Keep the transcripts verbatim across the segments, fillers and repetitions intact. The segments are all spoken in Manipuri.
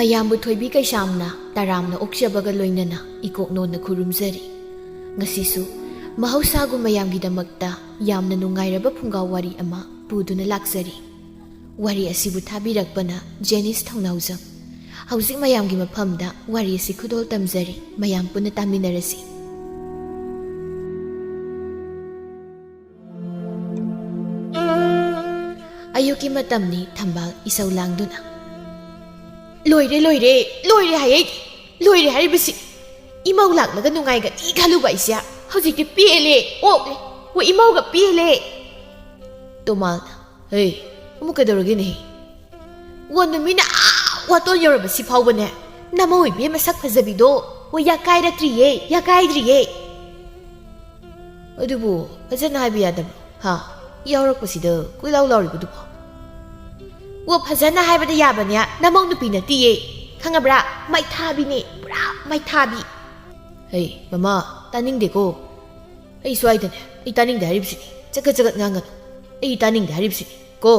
ꯃꯌꯥꯝꯕꯨ ꯊꯣꯏꯕꯤ ꯀꯩꯁꯥꯝꯅ ꯇꯔꯥꯝꯅ ꯑꯣꯛꯆꯕꯒ ꯂꯣꯏꯅꯅ ꯏꯀꯣꯛꯅꯣꯟꯅ ꯈꯨꯔꯨꯝꯖꯔꯤ꯫ ꯉꯁꯤꯁꯨ ꯃꯍꯧꯁꯥꯒꯨꯝ ꯃꯌꯥꯝꯒꯤꯗꯃꯛꯇ ꯌꯥꯝꯅ ꯅꯨꯡꯉꯥꯏꯔꯕ ꯐꯨꯡꯒꯥ ꯋꯥꯔꯤ ꯑꯃ ꯄꯨꯗꯨꯅ ꯂꯥꯛꯆꯔꯤ꯫ ꯋꯥꯔꯤ ꯑꯁꯤꯕꯨ ꯊꯥꯕꯤꯔꯛꯄꯅ ꯖꯦꯅꯤꯁ ꯊꯧꯅꯥꯎꯖꯝ꯫ ꯍꯧꯖꯤꯛ ꯃꯌꯥꯝꯒꯤ ꯃꯐꯝꯗ ꯋꯥꯔꯤ ꯑꯁꯤ ꯈꯨꯗꯣꯜ ꯇꯝꯖꯔꯤ꯫ ꯃꯌꯥꯝ ꯄꯨꯟꯅ ꯇꯥꯃꯤꯟꯅꯔꯁꯤ꯫ ꯑꯌꯨꯛꯀꯤ ꯃꯇꯝꯅꯤ꯫ ꯊꯝꯕꯥꯜ ꯏꯁꯧ ꯂꯥꯡꯗꯨꯅ, "ꯂꯣꯏꯔꯦ, ꯂꯣꯏꯔꯦ, ꯂꯣꯏꯔꯦ ꯍꯥꯏꯌꯦ꯫ ꯂꯣꯏꯔꯦ ꯍꯥꯏꯔꯤꯕꯁꯤ꯫ ꯏꯃꯧ ꯂꯥꯛꯂꯒ ꯅꯨꯡꯉꯥꯏꯒꯅꯤ ꯈꯜꯂꯨꯕ ꯑꯩꯁꯦ ꯍꯧꯖꯤꯛꯇꯤ ꯄꯦꯜꯂꯦ, ꯑꯣꯛꯂꯦ꯫ ꯍꯣꯏ, ꯏꯃꯧꯒ ꯄꯦꯜꯂꯦ꯫" ꯇꯣꯃꯥꯜꯅ, "ꯍꯦ, ꯑꯃꯨꯛ ꯀꯩꯗꯧꯔꯒꯦꯅꯦꯍꯦ?" "ꯋꯥ, ꯅꯨꯃꯤꯠꯅ ꯑꯥ ꯋꯥꯇꯣꯟ ꯌꯧꯔꯕꯁꯤ ꯐꯥꯎꯕꯅꯦ, ꯅꯃꯧ ꯏꯕꯦꯝ ꯃꯁꯛ ꯐꯖꯕꯤꯗꯣ, ꯍꯣꯏ, ꯌꯥꯀꯥꯏꯔꯛꯇ꯭ꯔꯤꯌꯦ, ꯌꯥꯀꯥꯏꯗ꯭ꯔꯤꯌꯦ꯫" "ꯑꯗꯨꯕꯨ ꯐꯖꯅ ꯍꯥꯏꯕ ꯌꯥꯗꯕ꯭ꯔꯣ? ꯍꯥ? ꯌꯥꯎꯔꯛꯄꯁꯤꯗ ꯀꯣꯏꯂꯥꯎ ꯂꯥꯎꯔꯤꯕꯗꯨꯕꯣ?" "ꯑꯣ, ꯐꯖꯅ ꯍꯥꯏꯕꯗ ꯌꯥꯕꯅꯦ, ꯅꯃꯧ ꯅꯨꯄꯤ ꯅꯠꯇꯤꯌꯦ꯫ ꯈꯪꯉꯕ꯭ꯔꯥ? ꯃꯩꯊꯥꯕꯤꯅꯦ, ꯄꯨꯔꯥ ꯃꯩꯊꯥꯕꯤ꯫" "ꯍꯩ, ꯃꯃꯥ, ꯇꯥꯅꯤꯡꯗꯦꯀꯣ꯫ ꯑꯩ ꯁ꯭ꯋꯥꯏꯗꯅꯦ, ꯑꯩ ꯇꯥꯅꯤꯡꯗꯦ ꯍꯥꯏꯔꯤꯕꯁꯤꯅꯤ꯫ ꯆꯒꯠ ꯆꯒꯠ ꯉꯥꯡꯒꯅꯨ꯫ ꯑꯩ ꯇꯥꯅꯤꯡꯗꯦ ꯍꯥꯏꯔꯤꯕꯁꯤꯅꯤ ꯀꯣ꯫"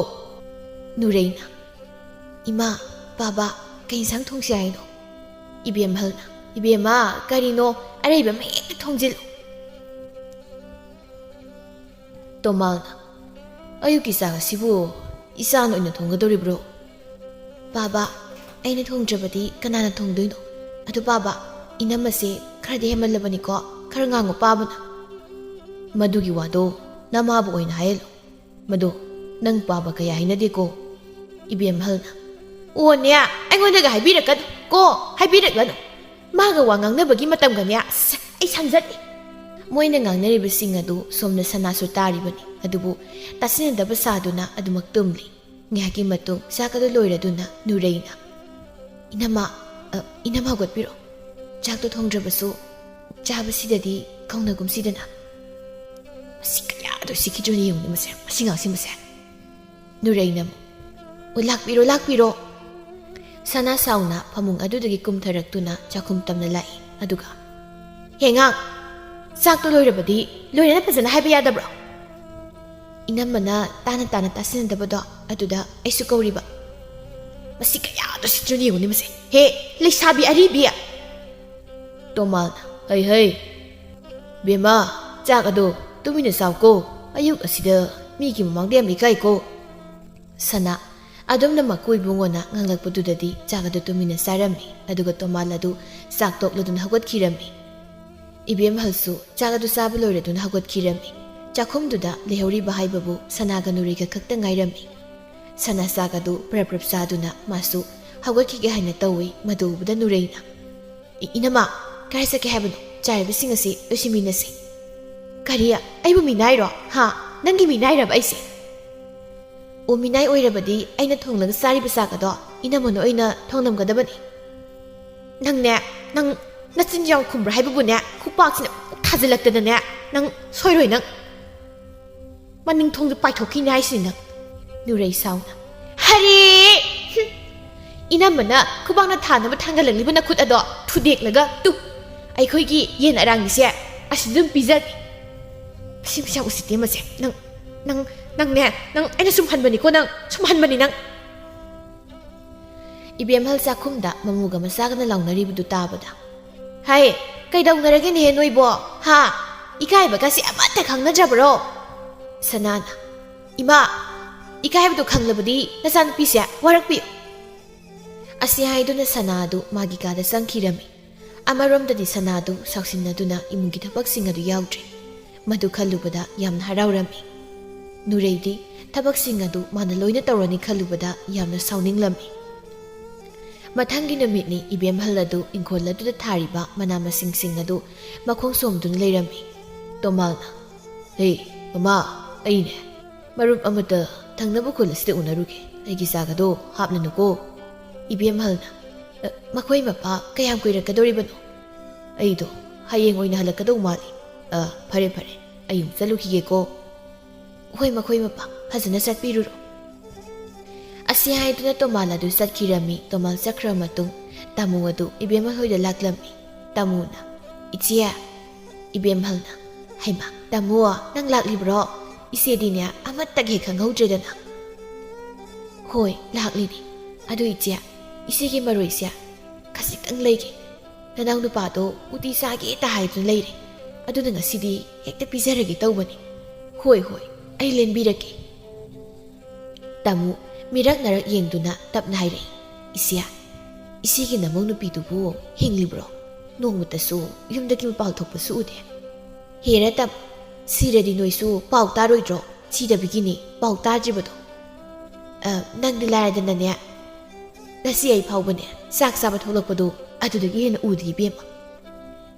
ꯅꯨꯔꯩꯅ, "ꯏꯃꯥ, ꯕꯥꯕꯥ, ꯀꯩ ꯏꯟꯁꯥꯡ ꯊꯣꯡꯁꯤ ꯍꯥꯏꯅꯣ?" ꯏꯕꯦꯝꯍꯜꯅ, "ꯏꯕꯦꯝꯃ, ꯀꯔꯤꯅꯣ? ꯑꯔꯩꯕ ꯑꯃ ꯍꯦꯛꯇ ꯊꯣꯡꯖꯤꯜꯂꯨ꯫" ꯇꯣꯃꯥꯜꯅ, "ꯑꯌꯨꯛꯀꯤ ꯆꯥꯛ ꯑꯁꯤꯕꯨ ꯏꯆꯥꯅ ꯑꯣꯏꯅ ꯊꯣꯡꯒꯗꯧꯔꯤꯕ꯭ꯔꯣ?" "ꯕꯥꯕꯥ, ꯑꯩꯅ ꯊꯣꯡꯗ꯭ꯔꯕꯗꯤ ꯀꯅꯥꯅ ꯊꯣꯡꯗꯣꯏꯅꯣ? ꯑꯗꯨ ꯕꯥꯕꯥ, ꯏꯅꯝꯃꯁꯦ ꯈꯔꯗꯤ ꯍꯦꯟꯃꯜꯂꯕꯅꯤꯀꯣ, ꯈꯔ ꯉꯥꯡꯉꯨ ꯄꯥꯕꯅ꯫" "ꯃꯗꯨꯒꯤ ꯋꯥꯗꯣ ꯅꯃꯥꯕꯨ ꯑꯣꯏꯅ ꯍꯥꯏꯍꯜꯂꯨ꯫ ꯃꯗꯣ ꯅꯪ ꯄꯥꯕ ꯀꯌꯥ ꯍꯩꯅꯗꯦꯀꯣ꯫" ꯏꯕꯦꯝꯍꯜꯅ, "ꯑꯣꯅꯦ, ꯑꯩꯉꯣꯟꯗꯒ ꯍꯥꯏꯕꯤꯔꯛꯀꯅꯨ ꯀꯣ, ꯍꯥꯏꯕꯤꯔꯛꯂꯅꯨ꯫ ꯃꯥꯒ ꯋꯥ ꯉꯥꯡꯅꯕꯒꯤ ꯃꯇꯝꯒꯅꯦ, ꯑꯁ, ꯑꯩ ꯁꯪꯖꯗꯦ꯫" ꯃꯣꯏꯅ ꯉꯥꯡꯅꯔꯤꯕꯁꯤꯡ ꯑꯗꯨ ꯁꯣꯝꯅ ꯁꯅꯥꯁꯨ ꯇꯥꯔꯤꯕꯅꯤ, ꯑꯗꯨꯕꯨ ꯇꯥꯁꯤꯟꯅꯗꯕ ꯁꯥꯗꯨꯅ ꯑꯗꯨꯃꯛ ꯇꯨꯝꯂꯤ꯫ ꯉꯥꯏꯍꯥꯛꯀꯤ ꯃꯇꯨꯡ ꯆꯥꯛ ꯑꯗꯨ ꯂꯣꯏꯔꯗꯨꯅ ꯅꯨꯔꯩꯅ, "ꯏꯅꯝꯃ, ꯑ, ꯏꯅꯝꯃ ꯍꯧꯒꯠꯄꯤꯔꯣ꯫ ꯆꯥꯛꯇꯣ ꯊꯣꯡꯗ꯭ꯔꯕꯁꯨ ꯆꯥꯕꯁꯤꯗꯗꯤ ꯀꯧꯅꯒꯨꯝꯁꯤꯗꯅ꯫" ꯃꯁꯤ ꯀꯌꯥꯗ ꯎꯁꯤꯠꯈꯤꯗ꯭ꯔꯣꯅꯦ ꯌꯦꯡꯉꯨꯅꯦ ꯃꯁꯦ, ꯃꯁꯤ ꯉꯥꯡꯁꯤ ꯃꯁꯦ꯫ ꯅꯨꯔꯩꯅ ꯑꯃꯨꯛ, "ꯑꯣ, ꯂꯥꯛꯄꯤꯔꯣ, ꯂꯥꯛꯄꯤꯔꯣ꯫" ꯁꯅꯥ ꯁꯥꯎꯅ ꯐꯃꯨꯡ ꯑꯗꯨꯗꯒꯤ ꯀꯨꯝꯊꯔꯛꯇꯨꯅ ꯆꯥꯛꯈꯨꯝ ꯇꯝꯅ ꯂꯥꯛꯏ꯫ ꯑꯗꯨꯒ, "ꯍꯦꯉꯥꯡ, ꯆꯥꯛꯇꯣ ꯂꯣꯏꯔꯕꯗꯤ ꯂꯣꯏꯔꯦꯅ ꯐꯖꯅ ꯍꯥꯏꯕ ꯌꯥꯗꯕ꯭ꯔꯣ?" ꯏꯅꯝꯃꯅ ꯇꯥꯅ ꯇꯥꯅ ꯇꯥꯁꯤꯟꯅꯗꯕꯗꯣ ꯑꯗꯨꯗ ꯑꯩꯁꯨ ꯀꯧꯔꯤꯕ꯫ ꯃꯁꯤ ꯀꯌꯥꯗ ꯁꯤꯠꯇ꯭ꯔꯅ ꯌꯦꯡꯉꯨꯅꯦ ꯃꯁꯦ꯫ ꯍꯦ, ꯂꯩꯁꯥꯕꯤ ꯑꯔꯤꯕꯤ! ꯇꯣꯃꯥꯜꯅ, "ꯍꯩ ꯍꯩ, ꯕꯦꯝꯃ, ꯆꯥꯛ ꯑꯗꯣ ꯇꯨꯃꯤꯟꯅ ꯆꯥꯎꯀꯣ, ꯑꯌꯨꯛ ꯑꯁꯤꯗ ꯃꯤꯒꯤ ꯃꯃꯥꯡꯗ ꯌꯥꯝ ꯏꯀꯥꯏꯀꯣ"꯫ ꯁꯅꯥ ꯑꯗꯨꯝꯅ ꯃꯀꯨ ꯏꯕꯨꯡꯉꯣꯅ ꯉꯥꯡꯂꯛꯄꯗꯨꯗꯗꯤ ꯆꯥꯛ ꯑꯗꯨ ꯇꯨꯃꯤꯟꯅ ꯆꯥꯔꯝꯃꯤ, ꯑꯗꯨꯒ ꯇꯣꯃꯥꯜ ꯑꯗꯨ ꯆꯥꯛ ꯇꯣꯛꯂꯗꯨꯅ ꯍꯧꯒꯠꯈꯤꯔꯝꯃꯤ꯫ ꯏꯕꯦꯝꯍꯜꯁꯨ ꯆꯥꯛ ꯑꯗꯨ ꯆꯥꯕ ꯂꯣꯏꯔꯗꯨꯅ ꯍꯧꯒꯠꯈꯤꯔꯝꯃꯤ꯫ ꯆꯥꯛꯈꯨꯝꯗꯨꯗ ꯂꯩꯍꯧꯔꯤꯕ ꯍꯥꯏꯕꯕꯨ ꯁꯅꯥꯒ ꯅꯨꯔꯩꯒ ꯈꯛꯇ ꯉꯥꯏꯔꯝꯃꯤ꯫ ꯁꯅꯥ ꯆꯥꯛ ꯑꯗꯨ ꯄ꯭ꯔꯞ ꯄ꯭ꯔꯞ ꯆꯥꯗꯨꯅ ꯃꯥꯁꯨ ꯍꯧꯒꯠꯈꯤꯒꯦ ꯍꯥꯏꯅ ꯇꯧꯏ꯫ ꯃꯗꯨ ꯎꯕꯗ ꯅꯨꯔꯩꯅ, "ꯏ-, ꯏꯅꯝꯃ, ꯀꯥꯏ ꯆꯠꯀꯦ ꯍꯥꯏꯕꯅꯣ? ꯆꯥꯔꯤꯕꯁꯤꯡ ꯑꯁꯤ ꯂꯣꯏꯁꯤꯟꯃꯤꯟꯅꯁꯤ"꯫ "ꯀꯔꯤ? ꯑꯩꯕꯨ ꯃꯤꯅꯥꯏꯔꯣ? ꯍꯥ? ꯅꯪꯒꯤ ꯃꯤꯅꯥꯏꯔꯕ ꯑꯩꯁꯦ?" "ꯑꯣ, ꯃꯤꯅꯥꯏ ꯑꯣꯏꯔꯕꯗꯤ ꯑꯩꯅ ꯊꯣꯡꯂꯒ ꯆꯥꯔꯤꯕ ꯆꯥꯛ ꯑꯗꯣ ꯏꯅꯝꯃꯅ ꯑꯣꯏꯅ ꯊꯣꯡꯂꯝꯒꯗꯕꯅꯤ꯫ ꯅꯪꯅꯦ, ꯅꯪ ꯅꯆꯤꯟ ꯌꯥꯝ ꯈꯨꯝꯕ꯭ꯔꯥ ꯍꯥꯏꯕꯕꯨꯅꯦ, ꯈꯨꯄꯥꯛꯁꯤꯅ ꯊꯥꯖꯤꯜꯂꯛꯇꯅꯅꯦ, ꯅꯪ ꯁꯣꯏꯔꯣꯏ ꯅꯪ꯫ ꯃꯅꯤꯡ ꯊꯣꯡꯗ ꯄꯥꯏꯊꯣꯛꯈꯤꯅꯤ ꯍꯥꯏꯁꯤꯅꯤ ꯅꯪ"꯫ ꯅꯨꯔꯩ ꯁꯥꯎꯅ, "ꯍꯔꯤ! ꯍꯨꯝ! ꯏꯅꯝꯃꯅ ꯈꯨꯕꯥꯛꯅ ꯊꯥꯅꯕ ꯊꯥꯡꯒꯠꯂꯛꯂꯤꯕ ꯅꯈꯨꯠ ꯑꯗꯣ ꯊꯨꯗꯦꯛꯂꯒ ꯇꯨ, ꯑꯩꯈꯣꯏꯒꯤ ꯌꯦꯟ ꯑꯔꯥꯡꯕꯤꯁꯦ ꯑꯁꯤꯗ ꯑꯗꯨꯝ ꯄꯤꯖꯒꯦ꯫ ꯃꯁꯤ ꯃꯁꯤ ꯌꯥꯝ ꯎꯁꯤꯠꯇꯦ ꯃꯁꯦ꯫ ꯅꯪ, ꯅꯪ, ꯅꯪꯅꯦ, ꯅꯪ ꯑꯩꯅ ꯁꯨꯝ ꯍꯟꯕꯅꯤꯀꯣ ꯅꯪ, ꯁꯨꯝ ꯍꯟꯕꯅꯤ ꯅꯪ"꯫ ꯏꯕꯦꯝꯍꯜ ꯆꯥꯛꯈꯨꯝꯗ ꯃꯃꯨꯒ ꯃꯆꯥꯒꯅ ꯂꯥꯎꯅꯔꯤꯕꯗꯨ ꯇꯥꯕꯗ, "ꯍꯩ, ꯀꯩꯗꯧꯅꯔꯒꯦꯅꯦꯍꯦ ꯅꯣꯏꯕꯣ? ꯍꯥ? ꯏꯀꯥꯏꯕꯒꯁꯦ ꯑꯃꯠꯇ ꯈꯪꯅꯗ꯭ꯔꯕꯔꯣ?" ꯁꯅꯥꯅ, "ꯏꯃꯥ, ꯏꯀꯥꯏꯕꯗꯣ ꯈꯪꯂꯕꯗꯤ ꯅꯆꯥꯅꯨꯄꯤꯁꯦ ꯋꯥꯔꯛꯄꯤꯌꯨ"꯫ ꯑꯁꯤ ꯍꯥꯏꯗꯨꯅ ꯁꯅꯥ ꯑꯗꯨ ꯃꯥꯒꯤ ꯀꯥꯗ ꯆꯪꯈꯤꯔꯝꯃꯤ꯫ ꯑꯃꯔꯣꯝꯗꯗꯤ ꯁꯅꯥꯗꯨ ꯁꯥꯎꯁꯤꯟꯅꯗꯨꯅ ꯏꯃꯨꯡꯒꯤ ꯊꯕꯛꯁꯤꯡ ꯑꯗꯨ ꯌꯥꯎꯗ꯭ꯔꯦ꯫ ꯃꯗꯨ ꯈꯜꯂꯨꯕꯗ ꯌꯥꯝꯅ ꯍꯔꯥꯎꯔꯝꯃꯤ꯫ ꯅꯨꯔꯩꯗꯤ ꯊꯕꯛꯁꯤꯡ ꯑꯗꯨ ꯃꯥꯅ ꯂꯣꯏꯅ ꯇꯧꯔꯅꯤ ꯈꯜꯂꯨꯕꯗ ꯌꯥꯝꯅ ꯁꯥꯎꯅꯤꯡꯂꯝꯃꯤ꯫ ꯃꯊꯪꯒꯤ ꯅꯨꯃꯤꯠꯅꯤ꯫ ꯏꯕꯦꯝꯍꯜ ꯑꯗꯨ ꯏꯪꯈꯣꯜ ꯑꯗꯨꯗ ꯊꯥꯔꯤꯕ ꯃꯅꯥ ꯃꯁꯤꯡꯁꯤꯡ ꯑꯗꯨ ꯃꯈꯣꯡ ꯁꯣꯝꯗꯨꯅ ꯂꯩꯔꯝꯃꯤ꯫ ꯇꯣꯃꯥꯜꯅ, "ꯍꯦ, ꯃꯃꯥ, ꯑꯩꯅꯦ꯫ ꯃꯔꯨꯞ ꯑꯃꯠꯇ ꯊꯪꯅꯕ ꯈꯨꯜ ꯑꯁꯤꯗ ꯎꯅꯔꯨꯒꯦ꯫ ꯑꯩꯒꯤ ꯆꯥꯛ ꯑꯗꯣ ꯍꯥꯞꯂꯅꯨꯀꯣ"꯫ ꯏꯕꯦꯝꯍꯜꯅ, "ꯑ, ꯃꯈꯣꯏ ꯃꯄꯥ ꯀꯌꯥꯝ ꯀꯨꯏꯔꯛꯀꯗꯧꯔꯤꯕꯅꯣ? ꯑꯩꯗꯣ ꯍꯌꯦꯡ ꯑꯣꯏꯅ ꯍꯜꯂꯛꯀꯗꯧ ꯃꯥꯜꯂꯤ꯫ ꯑ, ꯐꯔꯦ, ꯐꯔꯦ, ꯑꯩ ꯑꯃꯨꯛ ꯆꯠꯂꯨꯈꯤꯒꯦꯀꯣ"꯫ "ꯍꯣꯏ, ꯃꯈꯣꯏ ꯃꯄꯥ, ꯐꯖꯅ ꯆꯠꯄꯤꯔꯨꯔꯣ"꯫ ꯑꯁꯤ ꯍꯥꯏꯗꯨꯅ ꯇꯣꯃꯥꯜ ꯑꯗꯨ ꯆꯠꯈꯤꯔꯝꯃꯤ꯫ ꯇꯣꯃꯥꯜ ꯆꯠꯈ꯭ꯔ ꯃꯇꯨꯡ ꯇꯥꯃꯨ ꯑꯗꯨ ꯏꯕꯦꯝꯍꯜ ꯍꯣꯏꯗ ꯂꯥꯛꯂꯝꯃꯤ꯫ ꯇꯥꯃꯨꯅ, "ꯏꯆꯦ"꯫ ꯏꯕꯦꯝꯍꯜꯅ, "ꯍꯩꯃꯥ, ꯇꯥꯃꯣ, ꯅꯪ ꯂꯥꯛꯂꯤꯕ꯭ꯔꯣ? ꯏꯆꯦꯗꯤꯅꯦ ꯑꯃꯠꯇꯒ ꯍꯦꯛ ꯈꯪꯍꯧꯗ꯭ꯔꯦꯗꯅ"꯫ "ꯍꯣꯏ, ꯂꯥꯛꯂꯤꯅꯤ꯫ "ꯑꯗꯨ ꯏꯆꯦ, ꯏꯆꯦꯒꯤ ꯃꯔꯣꯏꯁꯦ ꯈꯖꯤꯛꯇꯪ ꯂꯩꯒꯦ꯫ ꯅꯅꯥꯎ ꯅꯨꯄꯥꯗꯣ ꯎꯇꯤ ꯆꯥꯒꯦꯇ ꯍꯥꯏꯗꯨꯅ ꯂꯩꯔꯦ꯫ ꯑꯗꯨꯅ ꯉꯁꯤꯗꯤ ꯍꯦꯛꯇ ꯄꯤꯖꯔꯒꯦ ꯇꯧꯕꯅꯤ꯫" "ꯍꯣꯏ, ꯍꯣꯏ, ꯑꯩ ꯂꯦꯟꯕꯤꯔꯛꯀꯦ꯫" ꯇꯥꯃꯨ ꯃꯤꯔꯛ ꯅꯔꯛ ꯌꯦꯡꯗꯨꯅ ꯇꯞꯅ ꯍꯥꯏꯔꯛꯏ, "ꯏꯆꯦ, ꯏꯆꯦꯒꯤ ꯅꯃꯧ ꯅꯨꯄꯤꯗꯨꯕꯨ ꯍꯤꯡꯂꯤꯕ꯭ꯔꯣ? ꯅꯣꯡꯃꯇꯁꯨ ꯌꯨꯝꯗꯒꯤ ꯃꯄꯥꯜ ꯊꯣꯛꯄꯁꯨ ꯎꯗꯦ꯫" "ꯍꯦꯔꯥ ꯇꯥꯃꯨ, ꯁꯤꯔꯗꯤ ꯅꯣꯏꯁꯨ ꯄꯥꯎ ꯇꯥꯔꯣꯏꯗ꯭ꯔꯣ? ꯁꯤꯗꯕꯒꯤꯅꯤ ꯄꯥꯎ ꯇꯥꯗ꯭ꯔꯤꯕꯗꯣ꯫ ꯑ, ꯅꯪꯗꯤ ꯂꯥꯏꯔꯗꯅꯅꯦ, ꯉꯁꯤ ꯑꯩ ꯐꯥꯎꯕꯅꯦ ꯆꯥꯛ ꯆꯥꯕ ꯊꯣꯛꯂꯛꯄꯗꯣ ꯑꯗꯨꯗꯒꯤ ꯍꯦꯟꯅ ꯎꯗꯦ ꯏꯕꯦꯝꯃ꯫"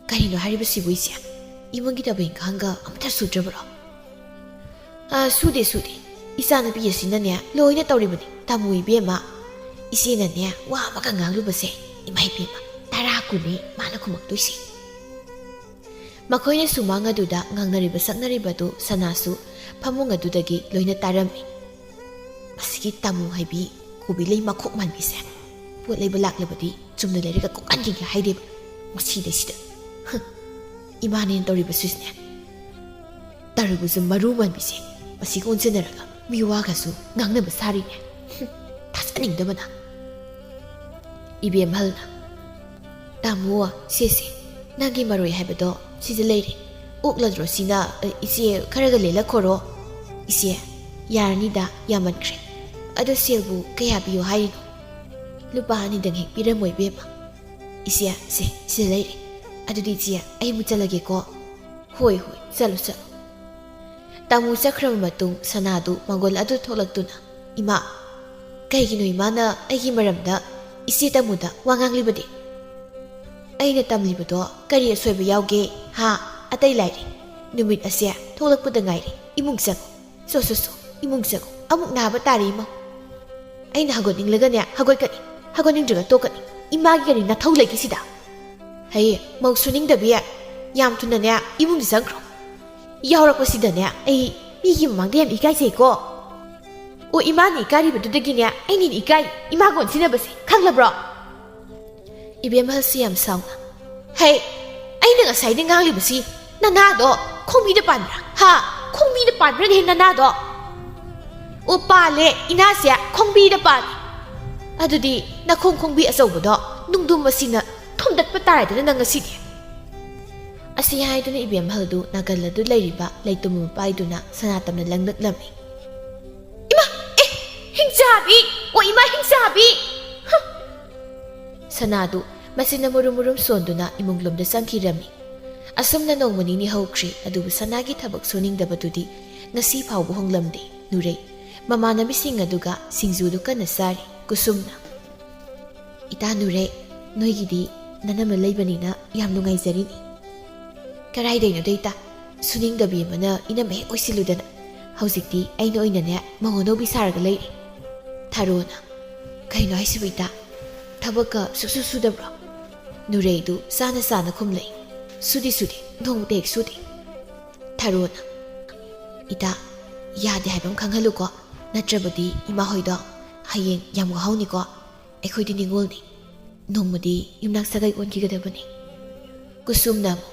"ꯀꯔꯤꯅꯣ ꯍꯥꯏꯔꯤꯕꯁꯤꯕꯨ ꯏꯆꯦ? ꯏꯃꯨꯡꯒꯤ ꯊꯕꯛ ꯏꯪꯈꯥꯡꯒ ꯑꯃꯠꯇ ꯁꯨꯗ꯭ꯔꯕꯔꯣ?" "ꯑ, ꯁꯨꯗꯦ, ꯁꯨꯗꯦ꯫ ꯏꯆꯥꯅꯨꯄꯤ ꯑꯁꯤꯅꯅꯦ ꯂꯣꯏꯅ ꯇꯧꯔꯤꯕꯅꯤ꯫ ꯇꯥꯃꯨ ꯏꯕꯦꯝꯃ, ꯏꯆꯦꯅꯅꯦ ꯋꯥ ꯑꯃꯒ ꯉꯥꯡꯂꯨꯕꯁꯦ, ꯏꯃꯥ ꯏꯕꯦꯝꯃ, ꯇꯔꯥ ꯀꯨꯟꯅꯤ ꯃꯥꯅ ꯈꯨꯝꯃꯛꯇꯣꯏꯁꯦ꯫" ꯃꯈꯣꯏꯅ ꯁꯨꯃꯥꯡ ꯑꯗꯨꯗ ꯉꯥꯡꯅꯔꯤꯕ ꯁꯛꯅꯔꯤꯕꯗꯨ ꯁꯅꯥꯁꯨ ꯐꯃꯨꯡ ꯑꯗꯨꯗꯒꯤ ꯂꯣꯏꯅ ꯇꯥꯔꯝꯃꯤ꯫ "ꯃꯁꯤꯒꯤ ꯇꯥꯃꯨ ꯍꯥꯏꯕꯤ ꯀꯣꯕꯤ ꯂꯩ ꯃꯈꯣꯛ ꯃꯥꯟꯕꯤꯁꯦ, ꯄꯣꯠ ꯂꯩꯕ ꯂꯥꯛꯂꯕꯗꯤ ꯆꯨꯝꯅ ꯂꯩꯔꯒ ꯀꯣꯛꯍꯟꯈꯤꯒꯦ ꯍꯥꯏꯗꯦꯕ꯫ ꯃꯁꯤꯗꯩꯁꯤꯗ, ꯍ, ꯏꯃꯥꯅꯦꯅ ꯇꯧꯔꯤꯕꯁꯤꯁꯨꯅꯦ, ꯇꯧꯔꯤꯕꯁꯨ ꯃꯔꯨ ꯃꯥꯟꯕꯤꯁꯦ, ꯃꯁꯤꯒ ꯑꯣꯟꯁꯤꯟꯅꯔꯒ ꯃꯤꯋꯥꯒꯁꯨ ꯉꯥꯡꯅꯕ ꯁꯥꯔꯤꯅꯦ꯫ ꯍꯨꯝ, ꯊꯥꯖꯅꯤꯡꯗꯕꯅ꯫" ꯏꯕꯦꯝꯍꯜꯅ, "ꯇꯥꯃꯣ, ꯁꯦ, ꯁꯦ, ꯅꯪꯒꯤ ꯃꯔꯣꯏ ꯍꯥꯏꯕꯗꯣ ꯁꯤꯗ ꯂꯩꯔꯦ꯫ ꯑꯣꯛꯂꯗ꯭ꯔꯣ ꯁꯤꯅ? ꯑ, ꯏꯆꯦ, ꯈꯔꯒ ꯂꯦꯜꯂꯛꯈꯣꯔꯣ꯫" "ꯏꯆꯦ, ꯌꯥꯔꯅꯤꯗ, ꯌꯥꯝꯃꯟꯈ꯭ꯔꯦ꯫ ꯑꯗꯣ ꯁꯦꯜꯕꯨ ꯀꯌꯥ ꯄꯤꯌꯣ ꯍꯥꯏꯔꯤꯅꯣ?" "ꯂꯨꯄꯥ ꯑꯅꯤꯗꯪ ꯍꯦꯛ ꯄꯤꯔꯝꯃꯣ ꯏꯕꯦꯝꯃ꯫" "ꯏꯆꯦ, ꯁꯦ, ꯁꯤꯗ ꯂꯩꯔꯦ꯫ ꯑꯗꯨꯗꯤ ꯏꯆꯦ, ꯑꯩ ꯑꯃꯨꯛ ꯆꯠꯂꯒꯦꯀꯣ꯫" "ꯍꯣꯏ, ꯍꯣꯏ, ꯆꯠꯂꯣ, ꯆꯠꯂꯣ꯫" ꯇꯥꯃꯨ ꯆꯠꯈ꯭ꯔꯕ ꯃꯇꯨꯡ ꯁꯅꯥꯗꯨ ꯃꯪꯒꯣꯜ ꯑꯗꯨ ꯊꯣꯛꯂꯛꯇꯨꯅ, "ꯏꯃꯥ, ꯀꯩꯒꯤꯅꯣ ꯏꯃꯥꯅ ꯑꯩꯒꯤ ꯃꯔꯝꯗ ꯏꯆꯦ ꯇꯥꯃꯨꯗ ꯋꯥ ꯉꯥꯡꯂꯤꯕꯗꯤ? ꯑꯩꯅ ꯇꯝꯂꯤꯕꯗꯣ ꯀꯔꯤ ꯑꯁꯣꯏꯕ ꯌꯥꯎꯒꯦ? ꯍꯥ? ꯑꯇꯩ ꯂꯥꯏꯔꯤ꯫ ꯅꯨꯃꯤꯠ ꯑꯁꯦ ꯊꯣꯛꯂꯛꯄꯗ ꯉꯥꯏꯔꯤ꯫ ꯏꯃꯨꯡ ꯆꯪꯉꯨ꯫ ꯁꯣ, ꯁꯣ, ꯁꯣ, ꯏꯃꯨꯡ ꯆꯪꯉꯨ꯫ ꯑꯃꯨꯛ ꯅꯥꯕ ꯇꯥꯔꯦ ꯏꯃꯥ꯫ ꯑꯩꯅ ꯍꯧꯒꯠꯅꯤꯡꯂꯒꯅꯦ ꯍꯧꯒꯠꯀꯅꯤ, ꯍꯧꯒꯠꯅꯤꯡꯗ꯭ꯔꯒ ꯇꯣꯛꯀꯅꯤ꯫ ꯏꯃꯥꯒꯤ ꯀꯔꯤ ꯅꯊꯧ ꯂꯩꯒꯦ ꯁꯤꯗ?" "ꯍꯌꯦ, ꯃꯧ ꯁꯨꯅꯤꯡꯗꯕꯤ, ꯌꯥꯝ ꯊꯨꯅꯅꯦ ꯏꯃꯨꯡꯗ ꯆꯪꯈ꯭ꯔꯣ꯫ ꯌꯥꯎꯔꯛꯄꯁꯤꯗꯅꯦ ꯑꯩ ꯃꯤꯒꯤ ꯃꯃꯥꯡꯗ ꯌꯥꯝ ꯏꯀꯥꯏꯖꯩꯀꯣ꯫ ꯑꯣ, ꯏꯃꯥꯅ ꯏꯀꯥꯏꯔꯤꯕꯗꯨꯗꯒꯤꯅꯦ ꯑꯩꯅ ꯍꯦꯟꯅ ꯏꯀꯥꯏ ꯏꯃꯥꯒ ꯑꯣꯟꯁꯤꯟꯅꯕꯁꯦ, ꯈꯪꯂꯕ꯭ꯔꯣ?" ꯏꯕꯦꯝꯍꯜꯁꯤ ꯌꯥꯝ ꯁꯥꯎꯅ, "ꯍꯩ, ꯑꯩꯅ ꯉꯁꯥꯏꯗꯩ ꯉꯥꯡꯂꯤꯕꯁꯤ ꯅꯅꯥꯗꯣ ꯈꯣꯡꯕꯤꯗ ꯄꯥꯟꯕ꯭ꯔꯥ? ꯍꯥ? ꯈꯣꯡꯕꯤꯗ ꯄꯥꯟꯕ꯭ꯔꯥꯅꯦ ꯅꯅꯥꯗꯣ? ꯑꯣ, ꯄꯥꯜꯂꯦ, ꯏꯅꯥꯁꯦ ꯈꯣꯡꯕꯤꯗ ꯄꯥꯜꯂꯦ꯫ "ꯑꯗꯨꯗꯤ ꯅꯈꯣꯡ ꯈꯣꯡꯕꯤ ꯑꯆꯧꯕꯗꯣ ꯅꯨꯡꯗꯨꯝ ꯑꯁꯤꯅ ꯊꯣꯝꯗꯠꯄ ꯇꯥꯔꯦꯗꯅ ꯅꯪ ꯉꯁꯤꯗꯤ"꯫ ꯑꯁꯤ ꯍꯥꯏꯗꯨꯅ ꯏꯕꯦꯝꯍꯜꯗꯨ ꯅꯥꯀꯜ ꯑꯗꯨ ꯂꯩꯔꯤꯕ ꯂꯩꯇꯨꯝ ꯑꯃ ꯄꯥꯏꯗꯨꯅ ꯁꯅꯥꯇꯝꯅ ꯂꯪꯂꯛꯂꯝꯃꯤ꯫ "ꯏꯃꯥ! ꯑꯦ! ꯍꯤꯡꯆꯥꯕꯤ! ꯑꯣ ꯏꯃꯥ ꯍꯤꯡꯆꯥꯕꯤ!" ꯍ! ꯁꯅꯥꯗꯨ ꯃꯆꯤꯟꯅ ꯃꯨꯔꯨꯝ ꯃꯨꯔꯨꯝ ꯁꯣꯟꯗꯨꯅ ꯏꯃꯨꯡꯂꯣꯝꯗ ꯆꯪꯈꯤꯔꯝꯃꯤ꯫ ꯑꯁꯨꯝꯅ ꯅꯣꯡꯃ ꯅꯤꯅꯤ ꯍꯧꯈ꯭ꯔꯦ, ꯑꯗꯨꯕꯨ ꯁꯅꯥꯒꯤ ꯊꯕꯛ ꯁꯨꯅꯤꯡꯗꯕꯗꯨꯗꯤ ꯉꯁꯤ ꯐꯥꯎꯕ ꯍꯣꯡꯂꯝꯗꯦ꯫ ꯅꯨꯔꯩ ꯃꯃꯥꯟꯅꯕꯤꯁꯤꯡ ꯑꯗꯨꯒ ꯁꯤꯡꯖꯨꯗꯨ ꯀꯟꯅ ꯆꯥꯔꯤ꯫ ꯀꯨꯁꯨꯝꯅ, "ꯏꯇꯥ ꯅꯨꯔꯩ, ꯅꯣꯏꯒꯤꯗꯤ ꯅꯅꯝꯃ ꯂꯩꯕꯅꯤꯅ ꯌꯥꯝ ꯅꯨꯡꯉꯥꯏꯖꯔꯤꯅꯤ"꯫ "ꯀꯔꯥꯏꯗꯩꯅꯣꯗ ꯏꯇꯥ, ꯁꯨꯅꯤꯡꯗꯕꯤ ꯑꯃꯅ ꯏꯅꯝꯃ ꯍꯦꯛ ꯑꯣꯏꯁꯤꯜꯂꯨꯗꯅ꯫ ꯍꯧꯖꯤꯛꯇꯤ ꯑꯩꯅ ꯑꯣꯏꯅꯅꯦ ꯃꯧ ꯑꯅꯧꯕꯤ ꯁꯥꯔꯒ ꯂꯩꯔꯤ"꯫ ꯊꯥꯔꯣꯅ, "ꯀꯩꯅꯣ ꯍꯥꯏꯁꯤꯕꯨ ꯏꯇꯥ? ꯊꯕꯛꯀ ꯁꯨꯛꯁꯨ ꯁꯨꯗꯕ꯭ꯔꯣ?" ꯅꯨꯔꯩꯗꯨ ꯆꯥꯅ ꯆꯥꯅ ꯈꯨꯝꯂꯛꯏ꯫ "ꯁꯨꯗꯦ, ꯁꯨꯗꯦ, ꯅꯣꯡꯃꯇ ꯍꯦꯛ ꯁꯨꯗꯦ"꯫ ꯊꯥꯔꯣꯅ, "ꯏꯇꯥ, ꯌꯥꯗꯦ ꯍꯥꯏꯕ ꯑꯃ ꯈꯪꯍꯜꯂꯨꯀꯣ, ꯅꯠꯇ꯭ꯔꯕꯗꯤ ꯏꯃꯥ ꯍꯣꯏꯗꯣ ꯍꯌꯦꯡ ꯌꯥꯝ ꯋꯥꯍꯧꯅꯤꯀꯣ꯫ ꯑꯩꯈꯣꯏꯗꯤ ꯅꯤꯉꯣꯜꯅꯤ, ꯅꯣꯡꯃꯗꯤ ꯌꯨꯝꯅꯥꯛ ꯁꯥꯒꯩ ꯑꯣꯟꯈꯤꯒꯗꯕꯅꯤ"꯫ ꯀꯨꯁꯨꯝꯅ ꯑꯃꯨꯛ,